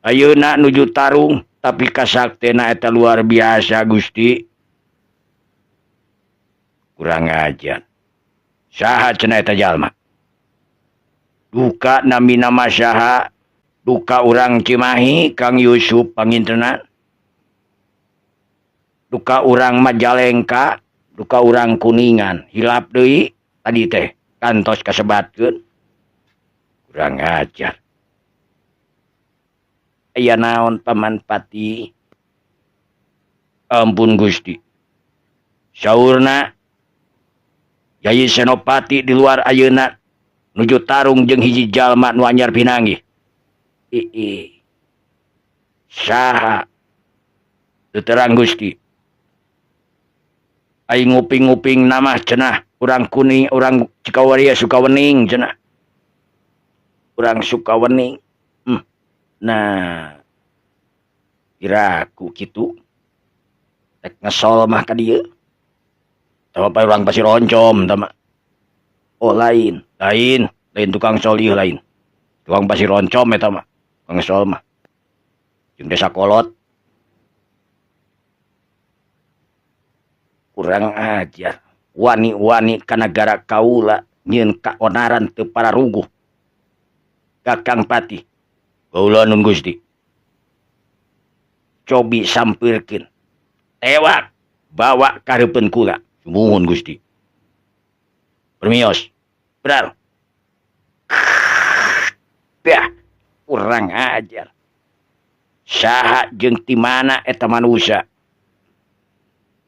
Ayeuna nuju tarung tapi kasaktena eta luar biasa Gusti. Kurang ajar. Saha cenah eta jalma? Duka namina mah saha? Duka urang Cimahi Kang Yusuf pangintena. Duka urang Majalengka, duka urang Kuningan. Hilap deui tadi teh kantos kasebatkeun. Kurang ajar. Aya naon Paman Pati? Ampun Gusti. Saurna Yai Senopati di luar ayeuna nuju tarung jeung hiji jalma nu anyar pinanggih. Ii. Saha? Teu terang Gusti. Aing nguping-nguping nama cenah urang kuning, urang Cikawaria Sukawening cenah. Urang Sukawening. Nah, kiraku kitu. Rek ngesol mah ka dieu. Tama pa urang pasir oncom tama. Oh lain, lain, lain tukang sol ieu lain. Tukang pasir oncom eta mah, tukang sol mah. Jeung desa kolot. Kurang ajar. Wani-wani ka nagara kaula nyieun kaonaran teu pararuguh. Kakang Patih. Kaula nun Gusti. Cobi sampirkeun. Tewak bawa ka hareupeun kula. Sumuhun Gusti. Permios. Benar. Dah, kurang ajar. Saha jeung ti mana eta manusia?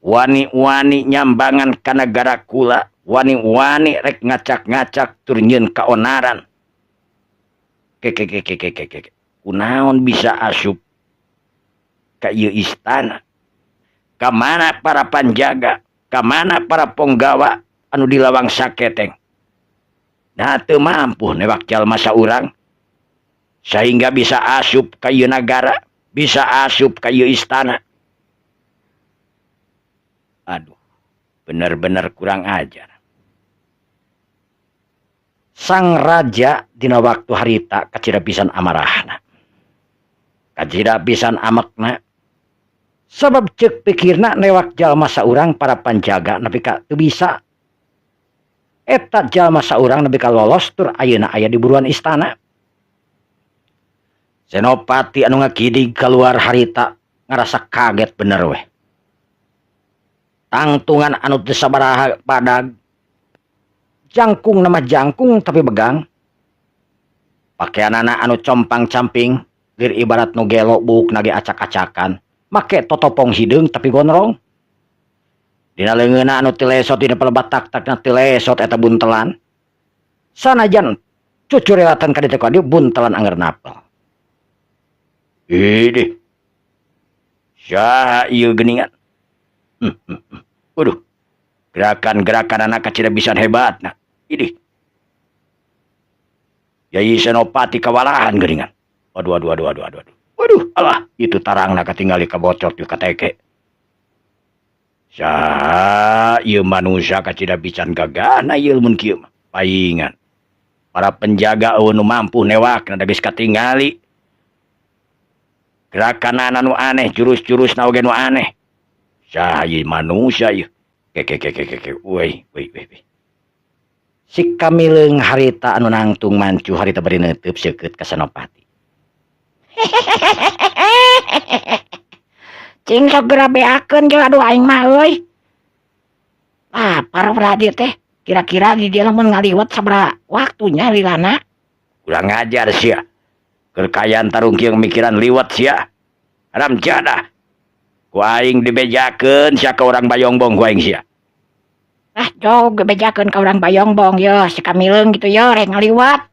Wani-wani nyambangan ka nagara kula, wani-wani rek ngacak-ngacak tur nyieun kaonaran. Kekekekekekeke. Kunaon bisa asup ka ieu istana? Ka mana para panjaga? Ka mana para ponggawa anu di lawang saketeng? Nah, teu mampu newak jalma saurang sehingga bisa asup ka ieu nagara, bisa asup ka ieu istana. Aduh, bener-bener kurang ajar. Sang raja dina waktu harita kacida pisan amarahna. Kacida pisan amekna. Sabab ceuk pikirna newak jalma saurang para panjaga nepi ka teu bisa. Eta jalma saurang nepi ka lolos tur ayeuna aya di buruan istana. Senopati anu ngakidig keluar harita ngarasa kaget bener weh. Tangtungan anu teu sabaraha badag. Jangkung nama jangkung tapi begang. Pakaianana anu compang-camping, lir ibarat nu gelo buuk nage acak-acakan. Make totopong hideung tapi gondrong. Dina leungeunna anu teu lesot dina pelebat tak-takna teu lesot eta buntelan. Sanajan cucurelatan ka ditu ka dieu buntelan angger napel. Idih. Saha ieu geuningan? Waduh. Gerakan-gerakan anak kacida pisan hebatna. Idih. Yai Senopati kawalahan geuningan. Waduh waduh waduh waduh waduh. Waduh, alah, itu tarangna katingali kabocor di kateke. Saha ieu manusia kacida pisan gagahna ieu mun kieu mah. Paingan. Para penjaga eueuh nu mampu newakna da geus katingali. Gerakanana nu aneh, jurus-jurusna oge nu aneh. Saha ieu manusia ieu? Ke ke ke ke ke. Woi, woi, woi. Si Kamileung harita anu nangtung mancu harita bari neuteub seukeut ka Senopati. Cing sok geura beakeun ge aduh aing mah euy. Lapar berarti teh. Kira-kira di dia lamun ngaliwet sabaraha waktunya lilana. Kurang ajar sia. Keur kayan tarung kieu mikiran liwet sia. Haram jadah. Ku aing dibejakeun sia ka urang Bayongbong ku aing sia. Ah jog dibejakeun ka urang Bayongbong ye si Kamileung gitu ye rek ngaliwet.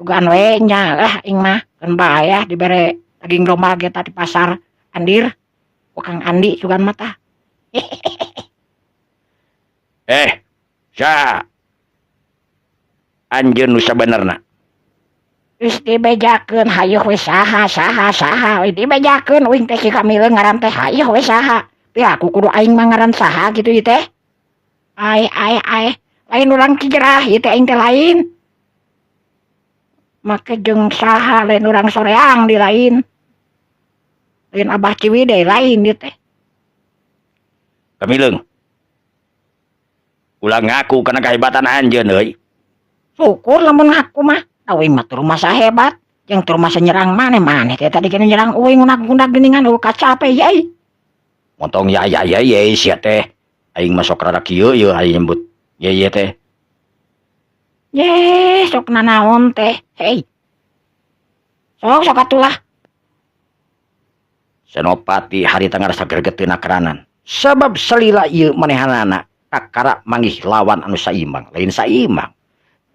Sugan we nya lah aing mah keun bae ah dibere daging domba ge tah di pasar Andir. Ku Kang Andi sugan mah tah. Saha anjeun nu sabenerna? Geus dibejakeun hayeuh we saha saha saha we dibejakeun uing teh si Kamileung ngaran teh hayeuh we saha. Piraku kudu aing mah ngaran saha kitu ieu teh. Ai ai ai lain urang Cijerah ieu teh aing teh lain. Make jeung saha lain urang Soreang di lain. Lain Abah Ciwidey lain ieu teh. Kamileung. Ulah ngaku kana kehebatan anjeun euy. Syukur lamun ngaku mah. Da uing mah teu rumasa hebat, jeung teu rumasa nyerang maneh maneh teh tadi kana nyerang uing unag-unag geuningan eueuh kacape yai. Montong ya ya ya ye sia teh. Aing mah sok rada kieu ieu aing nyebut ye ye teh. Ye sok nanaon teh. Hei. Sok sok atulah. Senopati harita ngarasa gregeteun keranan. Sabab salila ieu manehanana kakara manggih lawan anu saimbang, lain saimbang.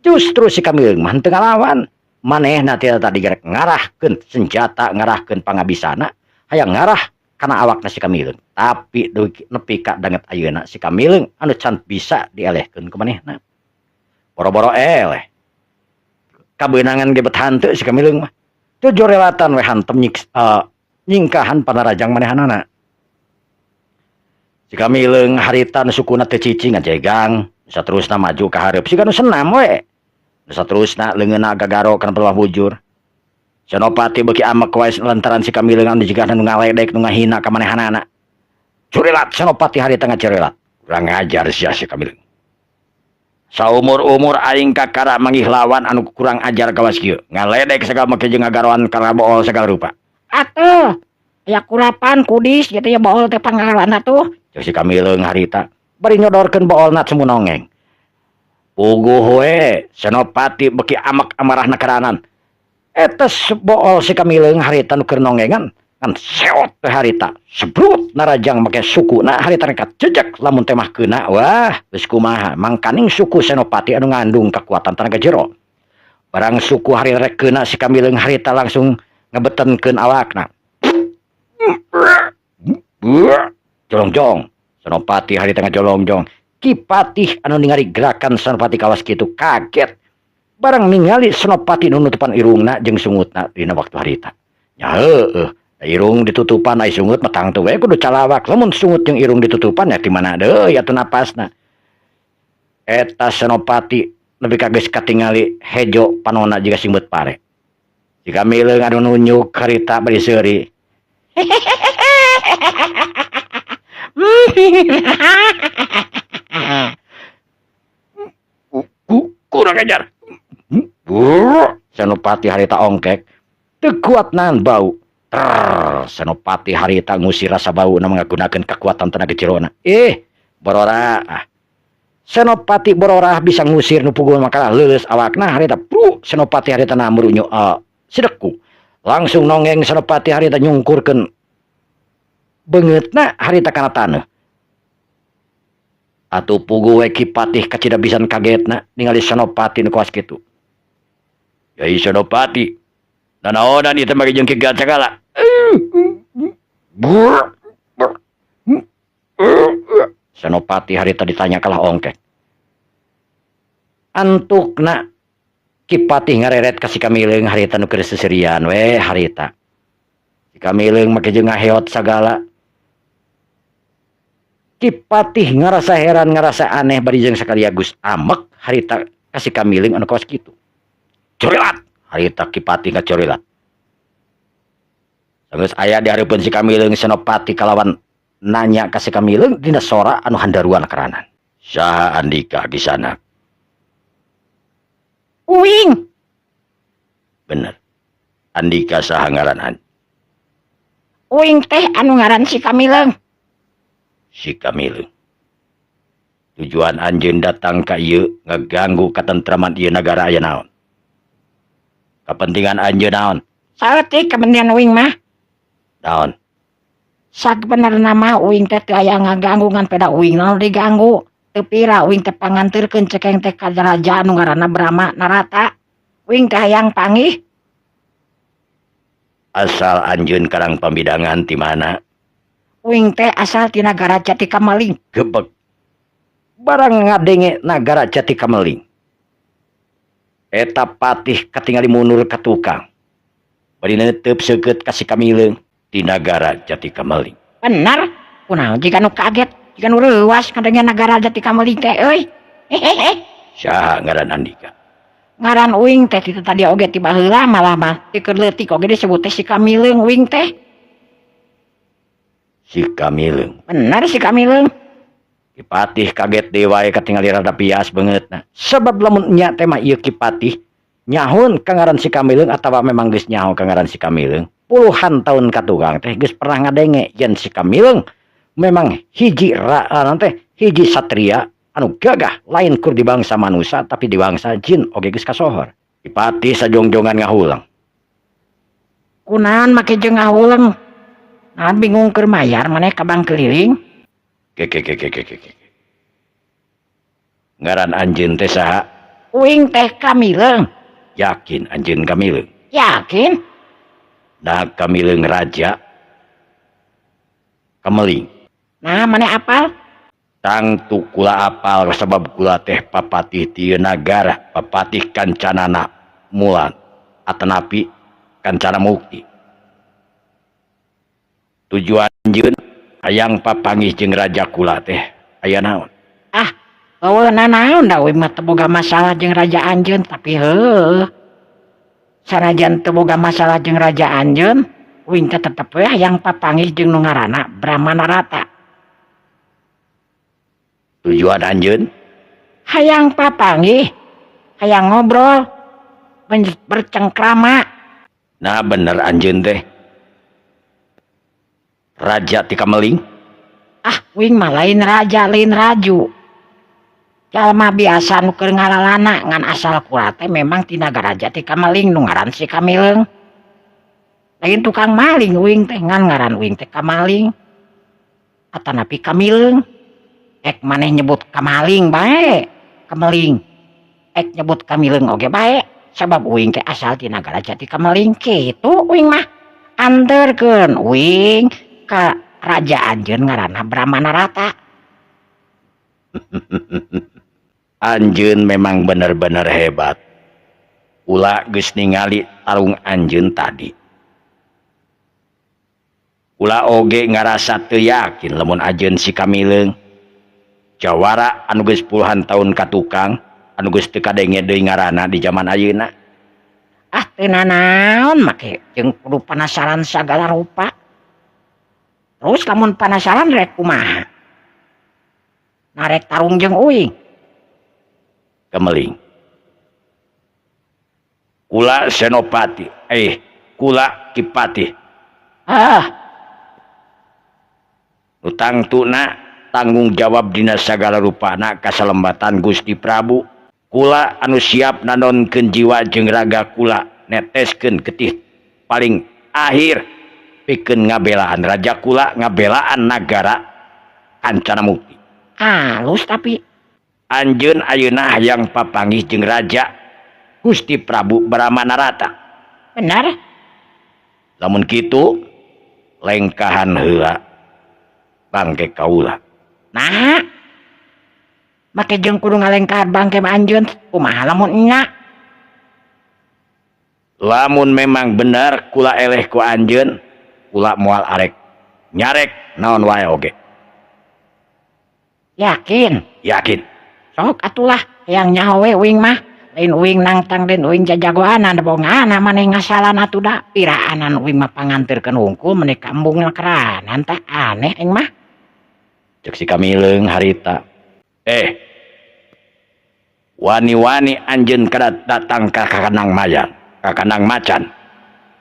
Justru si Kamileung mah henteu ngalawan. Manehna teh tadi gerek ngarahkeun senjata, ngarahkeun pangabisana, hayang ngarah kana awakna si Kamileung. Tapi nepi ka danget ayeuna si Kamileung anu can bisa dielehkeun ku manehna. Boro-boro eleh. Kabeunangan ge bet hanteu si Kamileung mah. Jojorelatan we hantem nyingkahan panarajang manehanana. Si Kamileung harita nu sukuna teu cicing ngajegang, saterusna maju ka hareup siga nu senam we. Nu saterusna leungeunna gagaro kana peluang bujur. Senopati beuki amek wae lantaran si Kamileung anu jigana nu ngaledek nu ngahina ka manehanana. Curilat Senopati harita ngacurilat. Kurang ajar sia si Kamileung. Saumur-umur aing kakara manggih lawan anu kurang ajar kawas kieu. Ngaledek sagala make jeung ngagaroan kana bool sagala rupa. Atuh, aya kurapan kudis gitu ya bool teh panggaroan atuh. Ceuk si Kamileung harita bari nyodorkeun boolna semu nongeng. Puguh we Senopati beuki amek amarahna karanan. Eta bool si Kamileung harita nu keur nongengan ngan seot teh harita. Sebrut narajang make sukuna harita rek jejek lamun teh mah keuna wah geus kumaha mangkaning suku Senopati anu ngandung kekuatan tenaga jero. Barang suku harita rek keuna si Kamileung harita langsung ngebetenkeun awakna. Jolongjong Senopati harita ngajolongjong. Ki Patih anu ningali gerakan Senopati kawas kitu kaget. Barang ningali Senopati nu nutupan irungna jeung sungutna dina waktu harita. Nya heueuh, irung ditutupan ai sungut mah tangtu we kudu calawak. Lamun sungut jeung irung ditutupan ya di mana deui atuh napasna. Eta Senopati nepi ka geus katingali hejo panonna jiga simbeut pare. Si Kamileung anu nunjuk harita bari seuri. Kurang ajar. Senopati harita ongkek. Teu kuat nahan bau. Trrr, Senopati harita ngusir rasa bau na ngagunakeun kekuatan tenaga jerona. Eh, Borora ah. Senopati Borora bisa ngusir nu puguh maka leuleus awakna harita. Pru, Senopati harita namrunyu sideku. Langsung nongeng Senopati harita nyungkurkeun beungeutna harita kana taneuh. Atuh puguh we Ki Patih kacida pisan kagetna ningali Senopati nu kawas kitu. Yai Senopati, nanaonan ieu teh make jeung Ki Gacagala. Senopati harita ditanya kalah ongkek. Antukna Ki Patih ngareret ka si Kamileung harita nu keur seserian we harita. Si Kamileung make jeung ngaheot sagala. Ki Patih ngarasa heran, ngarasa aneh bari jeung sakaliagus amek harita ka si Kamileung anu kawas kitu. Corilat harita Ki Patih ngacorilat. Sanggeus aya di hareupeun si Kamileung, Senopati kalawan nanya ka si Kamileung dina sora anu handaruan karanan. Saha andika di sana? Uing. Bener. Andika saha ngaran? Uing teh anu ngaran si Kamileung. Si Kamileung. Tujuan anjeun datang ka ieu ngaganggu katentraman ieu nagara aya naon? Kepentingan anjeun naon? Saeutik kepentingan uing mah. Naon? Sabenerna mah uing teh teu aya ngaganggu ngan peda uing naon diganggu. Teu pira uing teh panganterkeun cekeng teh ka raja anu ngaranna Brahma Narata. Uing teh hayang panggih. Asal anjeun karang pamidangan ti mana? Uing teh asal ti nagara Jati Kameling. Gebeg. Barang ngadenge nagara Jati Kameling. Eta patih katingali mundur ka tukang. Bari neuteup seukeut ka si Kamileung ti nagara Jati Kameling. Bener. Kunaon jiga nu kaget, jiga nu reuas ngadenge nagara Jati Kameling teh euy. Hehehe. Saha ngaran andika? Ngaran uing teh ti tadi oge ti baheula malah mah ti keur leutik oge disebut teh si Kamileung uing teh. Si Kamileung. Bener si Kamileung. Ki Patih kaget deui wae katingali rada pias beungeutna. Sebab lamun nya teh mah ieu Ki Patih nyahun ka ngaran si Kamileung atawa memang geus nyaho ka ngaran si Kamileung. Puluhan tahun katukang teh geus pernah ngadenge yen si Kamileung memang hiji teh hiji satria anu gagah lain kur di bangsa manusia tapi di bangsa jin oge geus kasohor. Ki Patih sajongjongan ngahulang. Kunaon make jeung ngahuleng? Nah, bingung keur mayar maneh ka bank keliling. Ke ke ke ke ke ke. Ngaran anjeun teh saha? Uing teh Kamileung. Yakin anjeun Kamileung? Yakin. Nah, Kamileung raja Kameling. Nah, maneh apal? Tangtu kula apal sabab kula teh papatih ti nagara, papatih kancanana mulan atanapi kancana mukti. Tujuan anjeun hayang papanggih jeung raja kula teh aya naon? Ah, eueuh nanaon da uing mah teu boga masalah jeung raja anjeun tapi heueuh. Sanajan teu boga masalah jeung raja anjeun, uing teh tetep we hayang papanggih jeung nu ngaranna Brahma Narata. Tujuan anjeun? Hayang papanggih, hayang ngobrol, bercengkrama. Nah bener anjeun teh. Raja ti Kameling? Ah, uing mah lain raja, lain raju. Jalma biasa nu keur ngalalana ngan asal kula teh memang ti nagara Jati Kameling nu ngaran si Kamileung. Lain tukang maling uing teh ngan ngaran uing teh Kamaling. Atanapi Kamileung. Ek maneh nyebut Kamaling bae, Kameling. Ek nyebut Kamileung oge bae, sabab uing teh asal ti nagara Jati Kameling kitu uing mah. Anterkeun uing ka raja anjeun ngaranna Brahma Narata. Anjeun memang bener-bener hebat. Ula geus ningali tarung anjeun tadi. Ula oge ngarasa teu yakin lamun anjeun si Kamileung. Jawara anu geus puluhan tahun ka tukang, anu geus teu kadenge deui ngaranna di zaman ayeuna. Ah, teu nanaon make jeung kudu panasaran sagala rupa. Terus lamun panasaran rek kumaha? Narek tarung jeung uing. Kemeling. Kula Senopati, Kula Ki Patih. Ah. Nu tangtuna tanggung jawab dina sagala rupana kasalembatan Gusti Prabu. Kula anu siap nanonkeun jiwa jeung raga kula neteskeun getih paling akhir pikeun ngabelaan raja kula ngabelaan nagara Kancana Mukti. Halus tapi anjeun ayeuna hayang papanggih jeung raja Gusti Prabu Bramanarata. Benar? Lamun kitu lengkahan heula bangke kaula. Nah, make jeung kudu ngalengkahan bangke anjeun kumaha lamun nya? Lamun memang bener kula eleh ku anjeun, kula moal arek nyarek naon wae oge. Yakin? Yakin. Sok atulah hayang nyaho we uing mah. Lain uing nangtang den uing jajagoanan bongan maneh ngasalan atuh da piraanan uing mah panganterkeun hungkul meni kambung keranan tah aneh aing mah. Cek si Kamileung harita. Wani-wani anjeun kada datang ka kandang mayan, ka kandang macan.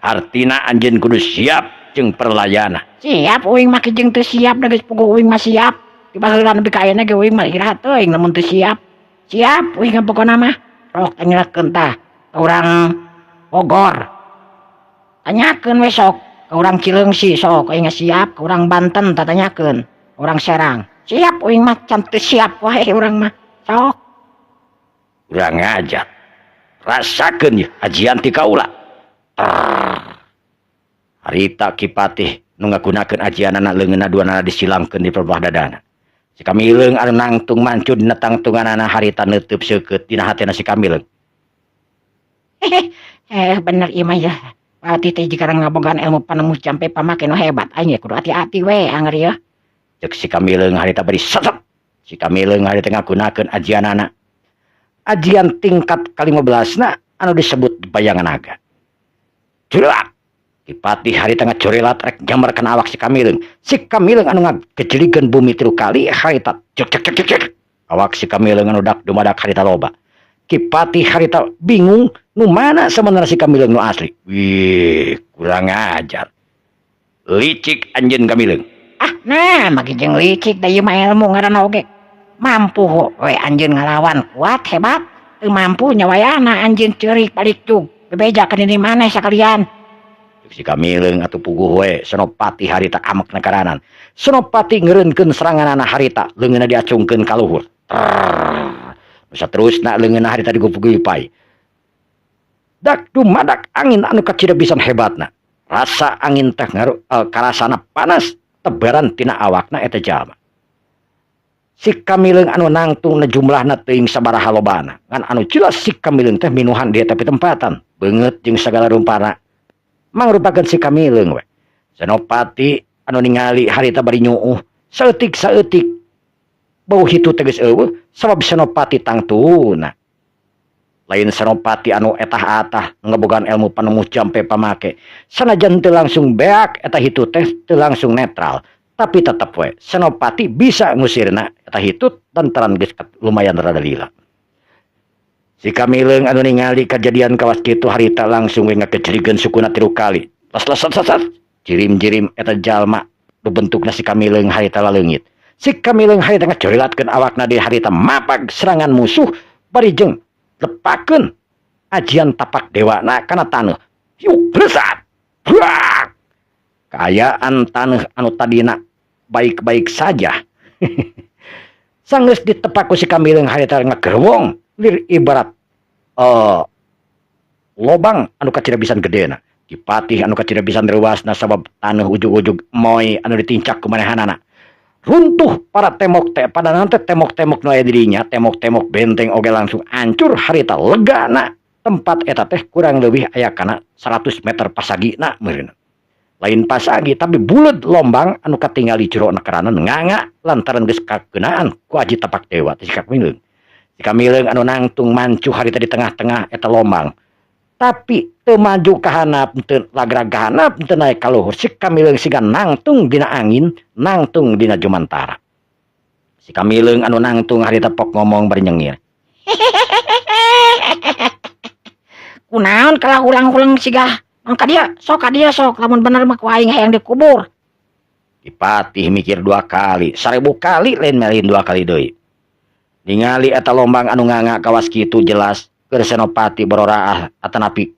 Artina anjeun kudu siap jeung perlayana. Siap uing mah jeung teu siap da geus puguh uing mah siap. Di baheula nepi ka ayeuna ge uing mah iraha teuing lamun teu siap. Siap uing pokona mah. Sok tanyakeun tah ka urang Bogor. Tanyakeun we sok ka urang Cileungsi sok aing siap, ka urang Banten tah tanyakeun, urang Serang. Siap uing mah can teu siap wae urang mah. Sok. Urang ngajar. Rasakeun yeuh ajian ti kaula. Harita Ki Patih nu ngagunakeun ajianana leungeunna duanana disilangkeun di perbah dadana. Si Kamileung anu nangtung mancu dina tangtunganana harita neuteub seukeut dina hatena si Kamileung. Bener ieu mah ya. Patih teh jika ngabogaan ilmu panemu jampe pamake nu hebat aing kudu hati-hati we anger ieu. Cek si Kamileung harita bari sesep. Si Kamileung harita ngagunakeun ajianana. Ajian tingkat ka-15na anu disebut bayangan naga. Curak. Ki Patih harita ngacorelat rek nyambarkeun awak si Kamileung. Si Kamileung anu ngagejeligeun bumi 3 kali harita cek cek cek cek cek. Awak si Kamileung anu dak dumadak harita loba. Ki Patih harita bingung nu mana sebenarnya si Kamileung nu asli. Wih, kurang ajar. Licik anjeun Kamileung. Ah, nah maki jeung licik da ieu mah ilmu ngaranna oge. Mampu we anjeun ngalawan kuat hebat. Teu mampu nyawayana anjeun ceurik balik jug. Bebeja ka nini maneh sakalian. Si Kamileung atuh puguh we Senopati harita amek nakaranan. Senopati ngeureunkeun seranganana harita leungeunna diacungkeun ka luhur. Saterusna leungeunna harita digupugupai. Dak dumadak angin anu kacida pisan hebatna. Rasa angin teh ngaruh karasana panas tebaran tina awakna eta jalma. Si Kamileung anu nangtung jumlahna teuing sabaraha lobana. Ngan anu jelas si Kamileung teh minuhan dia tapi tempatan beungeut jeung sagala rumpana. Mangrupakeun si Kamileung we. Senopati anu ningali harita bari nyuuh saeutik-saeutik bau hitu teh geus eueuh sabab Senopati tangtuna. Lain Senopati anu etah-atah ngebogaan ilmu panemu jampe pamake. Sanajan teu langsung beak eta hitu teh teu langsung netral, tapi tetep we Senopati bisa ngusirna eta hitut lantaran geus lumayan rada lila. Si Kamileung anu ningali kajadian kawas kitu harita langsung we ngakecerigeun sukuna 3 kali. Las las las las. Jirim-jirim eta jalma nu bentukna si Kamileung harita laleungit. Si Kamileung harita ngacorilatkeun awakna di harita mapag serangan musuh bari jeung lepakeun ajian tapak dewana kana taneuh. Yuk blesat. Buak. Kaayaan taneuh anu tadina baik-baik saja. Sanggeus ditepak ku si Kamileung harita ngagerwong lir ibarat lobang anu kacida pisan gedena. Ki Patih anu kacida pisan reuasna sabab taneuh ujug-ujug moy anu ditincak ku manehanana. Runtuh para temok teh pada nanti temok-temok nu aya di dinya, temok-temok benteng oge langsung hancur harita legana. Tempat eta teh kurang leuwih aya kana 100 meter pasagina meureun. Lain pasagi tapi buleud lombang anu katingali jero nekerana nganga lantaran geus kakeunaan ku aji tapak dewa teh si Kamileung. Si Kamileung anu nangtung mancu harita di tengah-tengah eta lombang. Tapi teu maju ka handap, teu lagrag ka handap, teu naek ka luhur. Si Kamileung siga nangtung dina angin, nangtung dina jumantara. Si Kamileung anu nangtung harita pok ngomong bari nyengir. Kunaon kalah ulang-ulang siga Ka dieu sok, ka dieu sok, lamun bener mah ku aing hayang dikubur. Kipatih mikir dua kali, 1000 kali lain melin dua kali deui. Ningali eta lombang anu nganga kawas kitu jelas keur Senopati bororaah atanapi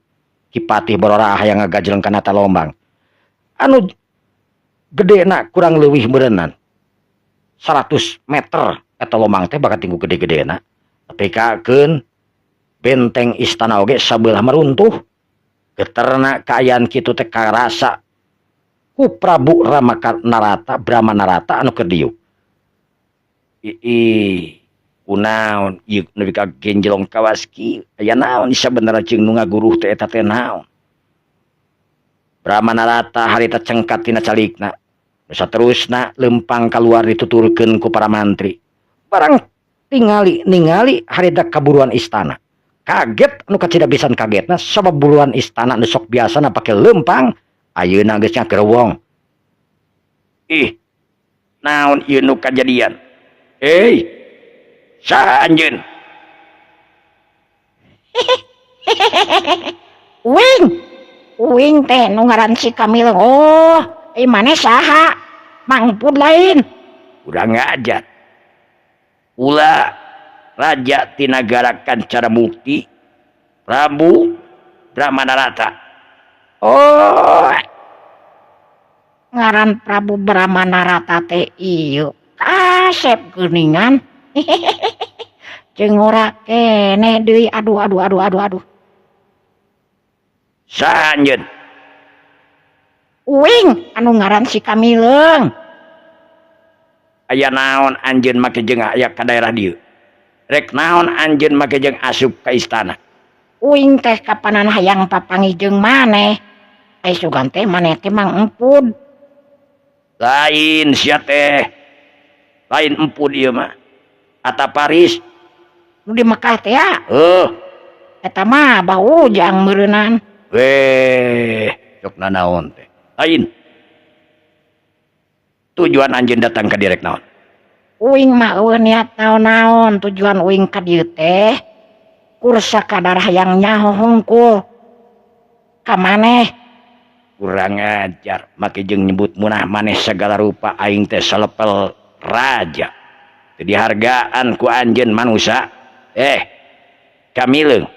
Kipatih bororaah hayang ngagajleng kana eta lombang. Anu gedena kurang leuwih meureunnan 100 meter eta lombang teh bakat tinggu gede-gedena. Tapi kakeun benteng istana oge sabelah meruntuh. Geterna kaayaan kitu teh karasa ku Prabu Ramaka Narata Brahma Narata anu keur diuk. Ih, kunaon ieu nepi ka genjlong kawas kieu? Aya naon sabenerna jeung nu ngaguruh teh eta teh naon? Brahma Narata harita cengkat tina calikna. Nu saterusna lempang kaluar dituturkeun ku para mantri. Barang tingali ningali harita kaburuan istana. Kaget anu kacida pisan kagetna sabab buruan istana nu sok biasana pake lempang ayeuna geus nyagerwong. Ih, naon ieu nu kajadian? Saha anjeun? Uing, uing teh nu ngaran si Kamil. Oh, maneh saha? Mangpud lain. Urang ngajar. Ulah raja ti nagara Kancara Mukti, Prabu Brahma Narata. Oh, ngaran Prabu Brahma Narata teh ieu kasep geuningan. Jeung ora keneh deui. Aduh aduh aduh aduh aduh. Saha anjeun? Uing anu ngaran si Kamileung. Aya naon anjeun make jeung aya ka daerah dieu? Rek naon anjeun make jeung asup ka istana? Uing teh kapanan hayang papanggih jeung maneh. Ai sugan teh maneh teh Mang Empud. Lain sia teh. Lain Empud ieu mah. Ata Paris. Nu di Mekah teh ya? Heuh. Eta mah Abah Ujang meureunnan. Weh, cok nanaon teh. Lain. Tujuan anjeun datang ka dieu rek naon? Uing mah eueuh niat naon-naon, tujuan uing ka dieu teh kur sakadar hayang nyaho hungkul ka maneh. Kurang ajar, make jeung nyebut munah maneh sagala rupa aing teh salepel raja. Teu dihargaan ku anjeun manusa. Kamileung.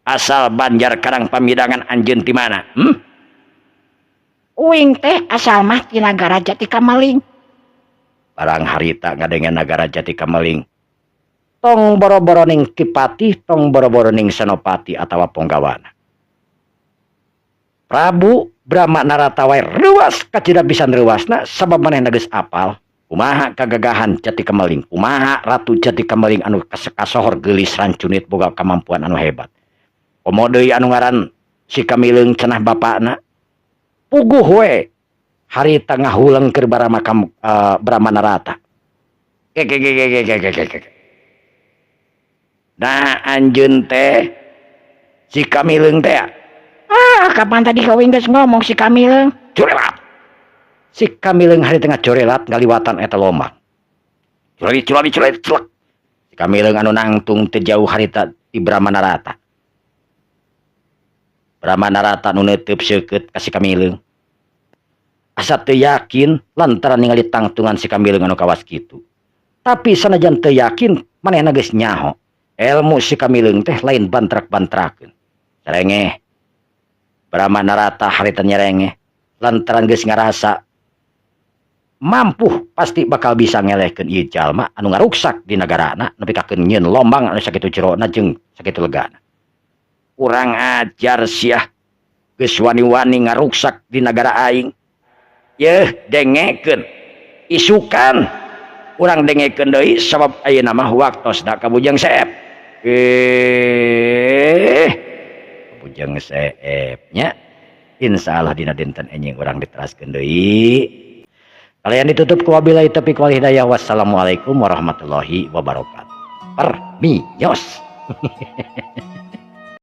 Asal Banjar Karang Pamidangan anjeun ti mana? Uing teh asal mah ti nagara Jati Kameling. Barang harita ngadengen nagara Jati Kameling. Tong boro-boro ning Kipatih, tong boro-boro ning Senopati atawa Ponggawana. Prabu Brahma Narata wae reuas kacida pisan reuasna sabab manehna geus apal kumaha kagagahan Jati Kameling, kumaha Ratu Jati Kameling anu kasohor geulis rancunit boga kamampuan anu hebat. Komo deui anu ngaran si Kamileung cenah bapakna puguh we harita ngahuleng keur barama Brahma Narata. Ke. Nah anjeun teh si Kamileung teh. Ah, kapan tadi kawin geus ngomong si Kamileung? Corelat. Si Kamileung harita ngacorelat ngaliwatan eta lombang. Curali curali curali celek. Si Kamileung anu nangtung teu jauh harita ti Brahma Narata. Brahma Narata nu neuteub seukeut ka si Kamileung. Asa teu yakin lantaran ningali tangtungan si Kamileung anu kawas kitu. Tapi sanajan teu yakin manehna geus nyaho. Elmu si Kamileung teh lain bantrak-bantrakeun. Sarengeh. Brahma Narata harita nyerengeh lantaran geus ngarasa mampu pasti bakal bisa ngelehkeun ieu jalma anu ngaruksak di nagarana nepi ka nyieun lombang anu sakitu jerona jeung sakitu legana. Kurang ajar siah geus wani-wani ngaruksak di nagara aing. Yeuh dengekeun isukan urang dengekeun deui sabab ayeuna mah waktosna ka Bujang Seep. Bujang Seep nya insyaallah dina dinten enjing urang diteraskeun deui. Kalian ditutup ku wabillahi taufiq wal hidayah. Wassalamualaikum warahmatullahi wabarakatuh. Permios.